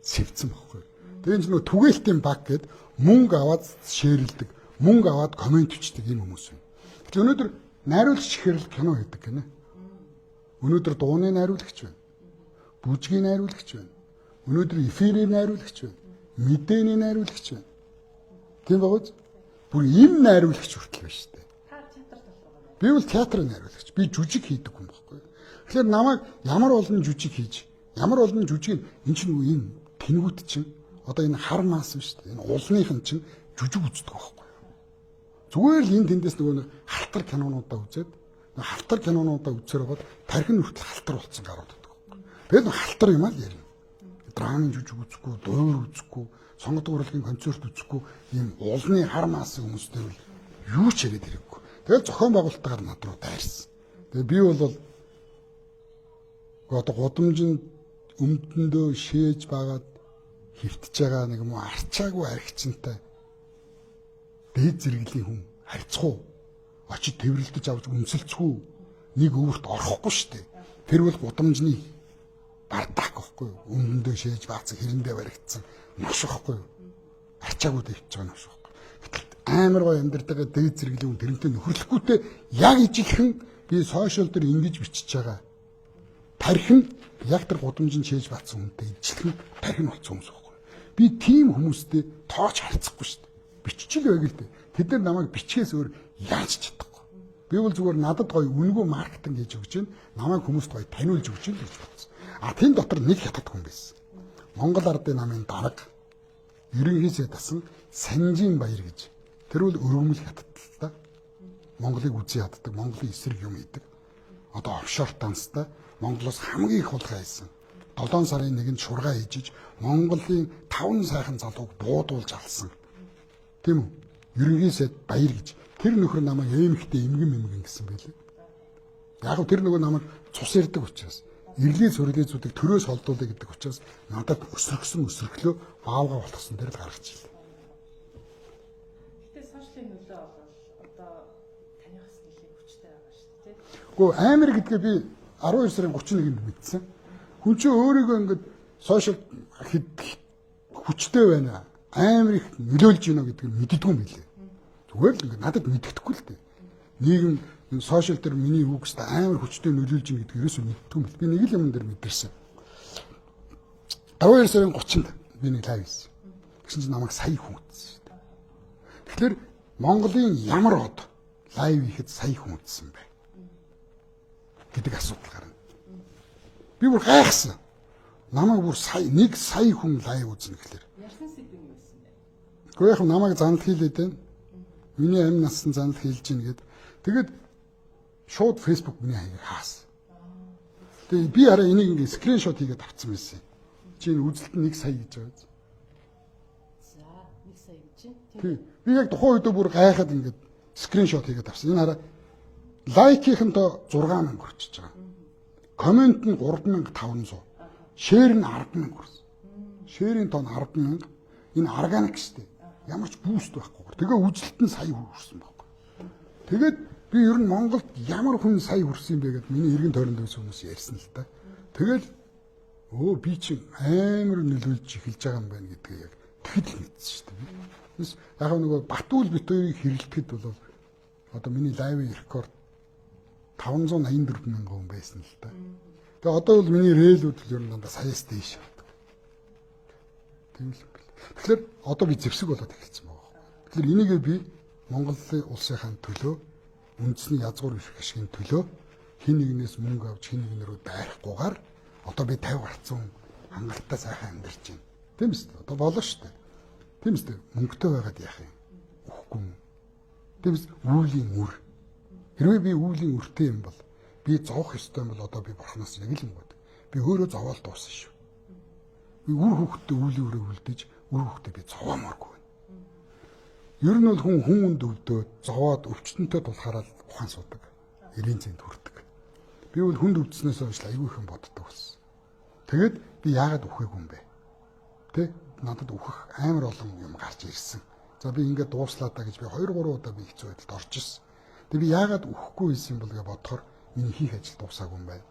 сэвцэн байхгүй. Тэгээ энэ нөгөө түгээлтийн баг гэд мөнгө аваад шеэрлдэг, мөнгө аваад комент бичдэг юм хүмүүс юм. Тэгэхээр өнөөдөр найруулагч ихээр л кино хийдэг гинэ. Өнөөдөр дууны найруулагч байна. Бүжгийн найруулагч байна. Өнөөдөр эфирийн найруулагч байна. Мэдээний найруулагч байна. Тийм багц? Бүр им найруулагч хүртэл байна шүү дээ. Та театр талруу. Би бол театрын найруулагч. Би жүжиг хийдэг хүн байхгүй. Тэгэхээр намайг ямар олон жүжиг хийж, ямар олон жүжиг энэ чинь энэ тэнгууд чинь одоо энэ хар мас биш үү? Энэ уулныхан чинь жүжиг үздэг байхгүй. Зүгээр л энэ тэндээс нөгөө нэг халтар кинонуудаа үзээд халтар кинонуудаа үзсээр байгаад тархин хүртэл халтар болсон гарууд байдаг байхгүй. Тэгэл халтар юм аа л ярина. Драмын жүжиг үзэхгүй, дуур үзэхгүй, сонгодог урлагийн концерт үзэхгүй ийм уулны хар мас хүмүүстэй бол юу ч яриад хэрэггүй. Тэгэл зохион байгуулалтаар над руу дайрсан. Тэгээ би бол одоо гудамжинд өмдөндөө шээж байгаад хөвтөж байгаа нэг юм уу арчаагүй архичинтай дээд зэрэглэлийн хүн харьцах уу? Очиж тэрвэрлдэж авч үнсэлцэх үү? Нэг өвөрт орохгүй шүү дээ. Тэр бол гудамжны бардак байхгүй юу? Өмдөндөө шээж баацсан хэрэндээ баригдсан новш байхгүй юу? Арчаагүй дэвтэж байгаа новш байхгүй. Гэтэл амар гой амьдардаг дээд зэрэглэлийн хүн тэрнтэй нөхөрлөхгүйтэй яг ижилхэн би сошиал дээр ингэж бичиж байгаа. Тархин яг тэр гудамжинд шээж баацсан хүнтэй ижилхэн тархин болсон хүмүүс байхгүй. Би тийм хүмүүстэй тооч харьцахгүй шүү дээ. Биччихэл байг л дээ. Тэд нар намайг бичгээс өөр яаж чадахгүй. Би бол зүгээр надад гоё үнэгүй маркетинг хийж өгч чинь намайг хүмүүст гоё таниулж өгч чинь гэж бодсон. А тэн дотор нэг хятад хүн байсан. Монгол Ардын намын дарга ерөнхий сайд асан Санжин баяр гэж. Тэр бол өргөмөл хятад л та. Монголыг үзий яддаг, Монголын эсрэг юм хийдэг. Одоо офшор данстай Монголоос хамгийн их хулгай хийсэн. 7 сарын 1-нд шургаа хийжиж Монголын 5 сайхан залууг буудуулж алсан. Тийм үү? Ерөнхий сайд баяр гэж. Тэр нөхөр намайг эмхтэй эмгэн эмгэн гэсэн байлээ. Яг тэр нөгөө намайг цус ирдэг учраас ирлээ сүрлээ зүдэг төрөөс холдуулъя гэдэг учраас надад өсөргсөн өсөрглөө баавга болгосон дээр л гаргаж ирлээ. Гэтэ сошиалын нөлөө бол одоо танихас нэлээд хүчтэй байгаа шүү дээ. Гэхдээ амар гэдгээ би 12 сарын 31-нд мэдсэн. Хүн чинь өөрийгөө ингээд сошиал хүчтэй байна. Амар их нөлөөлж байна гэдгийг мэддэггүй юм билээ. Зүгээр л ингээд надад мэддэхгүй л дээ. Нийгэм сошиал дээр миний үг гэсэн амар хүчтэй нөлөөлж байна гэдгийг ерөөсөө мэддэггүй юм бил. Би нэг л юм дээр мэдэрсэн. 12 сарын 30-нд би нэг лайв хийсэн. Тэгсэн чинь намайг сая хүн үзсэн шүү дээ. Тэгэхээр Монголын ямар од live хийхэд сая хүн үзсэн бэ гэдэг асуудал гарна. Би бүр гайхсан. Намайг бүр сая 1 сая хүн live үзнэ гэхлээр. Ярьсан сэдэв нь юу байсан бэ? Гэхдээ яг намайг занал хийлээд байна. Миний амь нассан занал хийлж гин гэд. Тэгээд шууд Facebook миний хаягийг хаасан. Тэгээ би арай энийг ингээ screenshot хийгээд авцсан байсан. Чи энэ үзэлт нь 1 сая гэж байгаа. За 1 сая гэж. Тий. Би яг тухайн үед бүр гайхаад ингээд screenshot хийгээд авсан. Энэ хараа like ийн тоо 6000 хүрчиж байгаа. Comment нь 3500. Share нь 100000 хүрсэн. Share ийн тоо нь 100000. Энэ органик шүү дээ. Ямар ч boost байхгүй. Тэгээ үзэлт нь сая хүрсэн байхгүй. Тэгээд би ер нь Монголд ямар хүн сая хүрсэн юм бэ гэд миний эргэн тойронд байсан хүмүүс ярьсан л та. Тэгэл өө би чинь амар нөлөөлж эхэлж байгаа юм байна гэдгээ яг тэгэхэд л мэдсэн шүү дээ. Тэс яг нөгөө Батүл бит хоёрыг хэрэлдэхэд бол одоо миний live ын рекорд 584 мянган хүн байсан л та. Тэгээ одоо бол миний reel үүд л ер нь дандаа саяас дээш явдаг. Тийм л юм бэл. Тэгэхээр одоо би зэвсэг болоод эхэлсэн байгаа байхгүй. Тэгэхээр энийгээ би Монгол улсынхаа төлөө үндэсний язгуур эрх ашигын төлөө хэн нэгнээс мөнгө авч хэн нэгэн рүү дайрахгүйгээр одоо би 50 гарцсан хангалттай сайхан амьдарч байна. Тийм үстэй. Одоо болно шүү дээ. Тийм үстэй. Мөнгөтэй байгаад яах юм? Үхгүй юм. Тийм үс үүлийн үр. Хэрвээ би үүлийн үртэй юм бол би зовох ёстой юм бол одоо би бурхнаас яг л юм гот. Би өөрөө зовоол дууссан шүү. Би үр хүүхдтэй үүлийн үрээ үлдээж үр хүүхдээ би зовоомооргүй байна. Ер нь бол хүн хүнд өвдөөд зовоод өвчтөнтэй тулахаараа л ухаан суудаг. Эрийн зэнд хүрдэг. Би бол хүнд өвдснөөс хойш айгүй их юм боддог болсон. Тэгээд би яагаад үхээгүй юм бэ? Тэ? Надад үхэх амар олон юм гарч ирсэн. За би ингээд дууслаа да гэж би 2 3 удаа би хэцүү байдалд орж ирсэн. Тэгээ би яагаад үхэхгүй байсан юм бол гэж бодохоор миний хийх ажил дуусаагүй юм байна.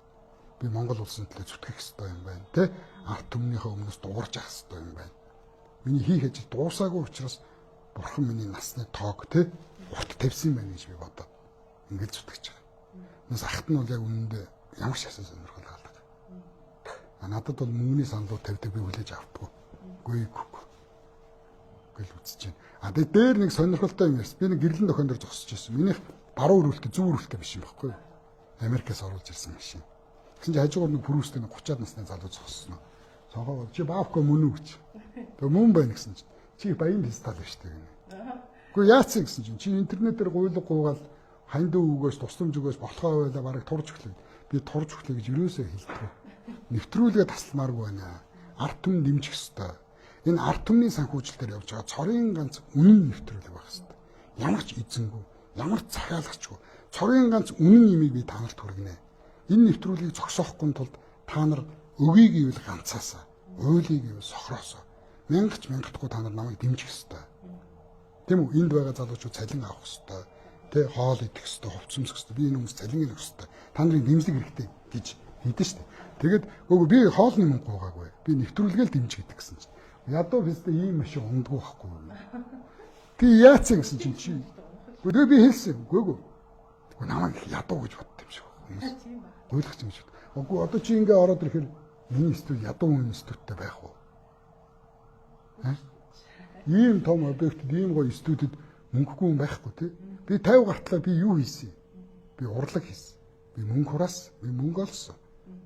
Би Монгол улсын төлөө зүтгэх ёстой юм байна. Тэ? Ард түмнийхээ өмнөөс дуурж авах ёстой юм байна. Миний хийх ажил дуусаагүй учраас бурхан миний насны тоог тэ урт тавьсан юм байна гэж би бодоод ингээд зүтгэж байгаа. Нас ахт нь бол яг үнэндээ ямар ч асуу сонирхол алга. А надад бол мөнгөний саналууд тавьдаг би хүлээж авдаггүй. Үгүй үгүй гэл үзэж байна. А тэгээ дээр нэг сонирхолтой юм ярьсан. Би нэг гэрлэн дохион дээр зогсож байсан. Минийх баруун өрүүлэлтээ зүүн өрүүлэлтээ биш юм баггүй юу? Америкаас оруулж ирсэн машин. Тэгсэн чинь хажуугаар нэг пүрүүстэй нэг 30-аад насны залуу зогссон. Цонхоо чи баавко мөн үү гэж. Тэгээ мөн байна гэсэн чинь чи баян фестивал биш үү гэнэ. Үгүй яатсан гэсэн чинь чи интернетээр гуйлга гуйгаал хандив өгөөс тусламж өгөөс болохоо байла бараг турж өглөө. Би турж өглөө гэж юусоо хэлдэг. Нэвтрүүлгээ тасалмааргүй байна. Ард түмэн дэмжих ёстой. Энэ ард түмний санхүүжилтээр явж байгаа цорын ганц үнэн нэвтрүүлэг байх ёстой. Ямар ч эзэнгүй, ямар ч захиалагчгүй цорын ганц үнэн имийг би та нарт хүргэнэ. Энэ нэвтрүүлгийг зогсоохгүй тулд та нар өгье гэвэл ганцаасаа, уйлыг гэвэл сохроосоо мянгач мянгатгүй та нар намайг дэмжих ёстой. Тийм үү? Энд байгаа залуучууд цалин авах ёстой. Тэ хоол идэх ёстой, хувцас өмсөх ёстой. Би энэ хүмүүс цалин өгөх ёстой. Та нарын дэмжлэг хэрэгтэй гэж хэлдэ штэ. Тэгээд үгүй би хоолны мөнгө гуйгаагүй. Би нэвтрүүлгээл дэмжих гэдэг гэсэн чинь. Ядуу бистэ ийм машин ундгүй байхгүй юу? Тэг яатсан гэсэн чинь чи. Үгүй би хэлсэн. Үгүй үгүй. Үгүй намайг ядуу гэж бодд юм шиг байна. Гуйлах юм шиг. Үгүй одоо чи ингээ ороод ирэхээр миний студ ядуу хүн студтай байх уу? Ийм том объектэд ийм гоё студид мөнгөгүй хүн байхгүй тий. Би 50 гартлаа би юу хийсэн? Би урлаг хийсэн. Би мөнгө хураас, би мөнгө олсон.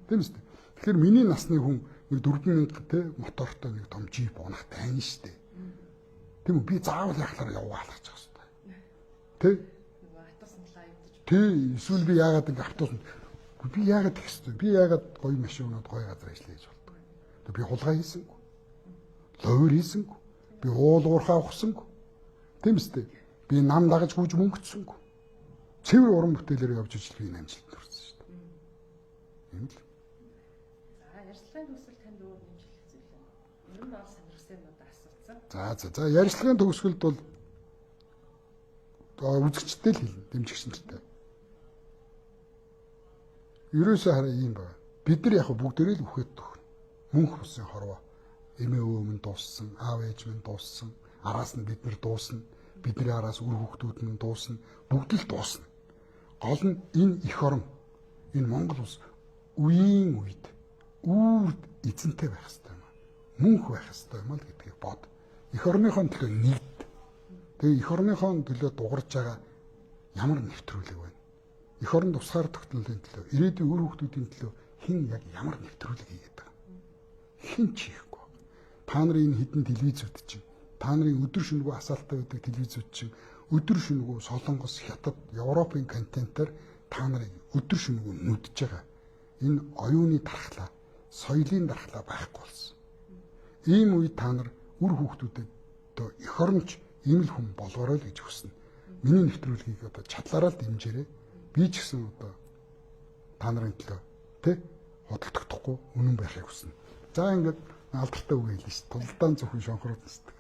Тийм үстэй. Тэгэхээр миний насны хүн нэг 4000 тий мотортой нэг том джип унах тань штэ. Тийм үү? Би заавал яхалаар явуулах гэж байгаа хэвээр. Тэ? Тий, эсвэл би яагаад ингэ автобус би яагаад тэгэх хэвээр? Би яагаад гоё машин унаад гоё газар ажиллая гэж болдог. Тэг би хулгай хийсэнгүй. Ловер хийсэнгүй. Би уул уурхаа ухсангүй. Тийм үстэй. Би нам дагаж гүйж мөнгөцсөнгүй. Цэвэр уран бүтээлээр явж ижил би энэ амжилтанд хүрсэн шүү дээ. Юм л. За, ярилцлагын төгсгөл танд өөр нэмж хэлэх зүйл байна. Ер нь бол сонирхсан юмнуудаа асуусан. За. Ярилцлагын төгсгөлд бол үзэгчтэй л хэлнэ, дэмжигч нартай. Ерөөсөө хараа ийм байна. Бид нар яг бүгдээрээ л үхээд төхнө. Мөнх усын хорвоо. Эмээ өвөө минь дууссан, аав ээж минь дууссан, араас нь бид нар дуусна. Бидний араас үр хүүхдүүд минь дуусна. Бүгд л дуусна. Гол нь энэ эх орон, энэ Монгол улс үеийн үед үүрд эзэнтэй байх хэрэгтэй юм аа. Мөнх байх хэрэгтэй юм аа л гэдгийг бод. Эх орныхоо төлөө нэгд. Тэгээ эх орныхоо төлөө дугарч байгаа ямар нэвтрүүлэг байна? Эх орон тусгаар тогтнолын төлөө, ирээдүйн үр хүүхдүүдийн төлөө хэн яг ямар нэвтрүүлэг хийгээд байгаа? Хэн ч хийхгүй. Та нарын энэ хідэн телевизүүд чинь, та нарын өдөр шөнөгүй асаалттай байдаг телевизүүд чинь өдөр шөнөгүй Солонгос, Хятад, Европын контентоор та нарыг өдөр шөнөгүй нүдж байгаа. Энэ оюуны дархлаа, соёлын дархлаа байхгүй болсон. Ийм үед та нар үр хүүхдүүдэд одоо эх оронч ийм л хүн болгоорой л гэж хүснэ. Миний нэвтрүүлгийг одоо чадлаараа л дэмжээрэй. Би ч гэсэн одоо та нарын төлөө тэ худалдахгүй үнэн байхыг хүснэ. За ингээд алдартай үг хэлнэ шүү. Тулдаан зөвхөн шонхроод нэстэг.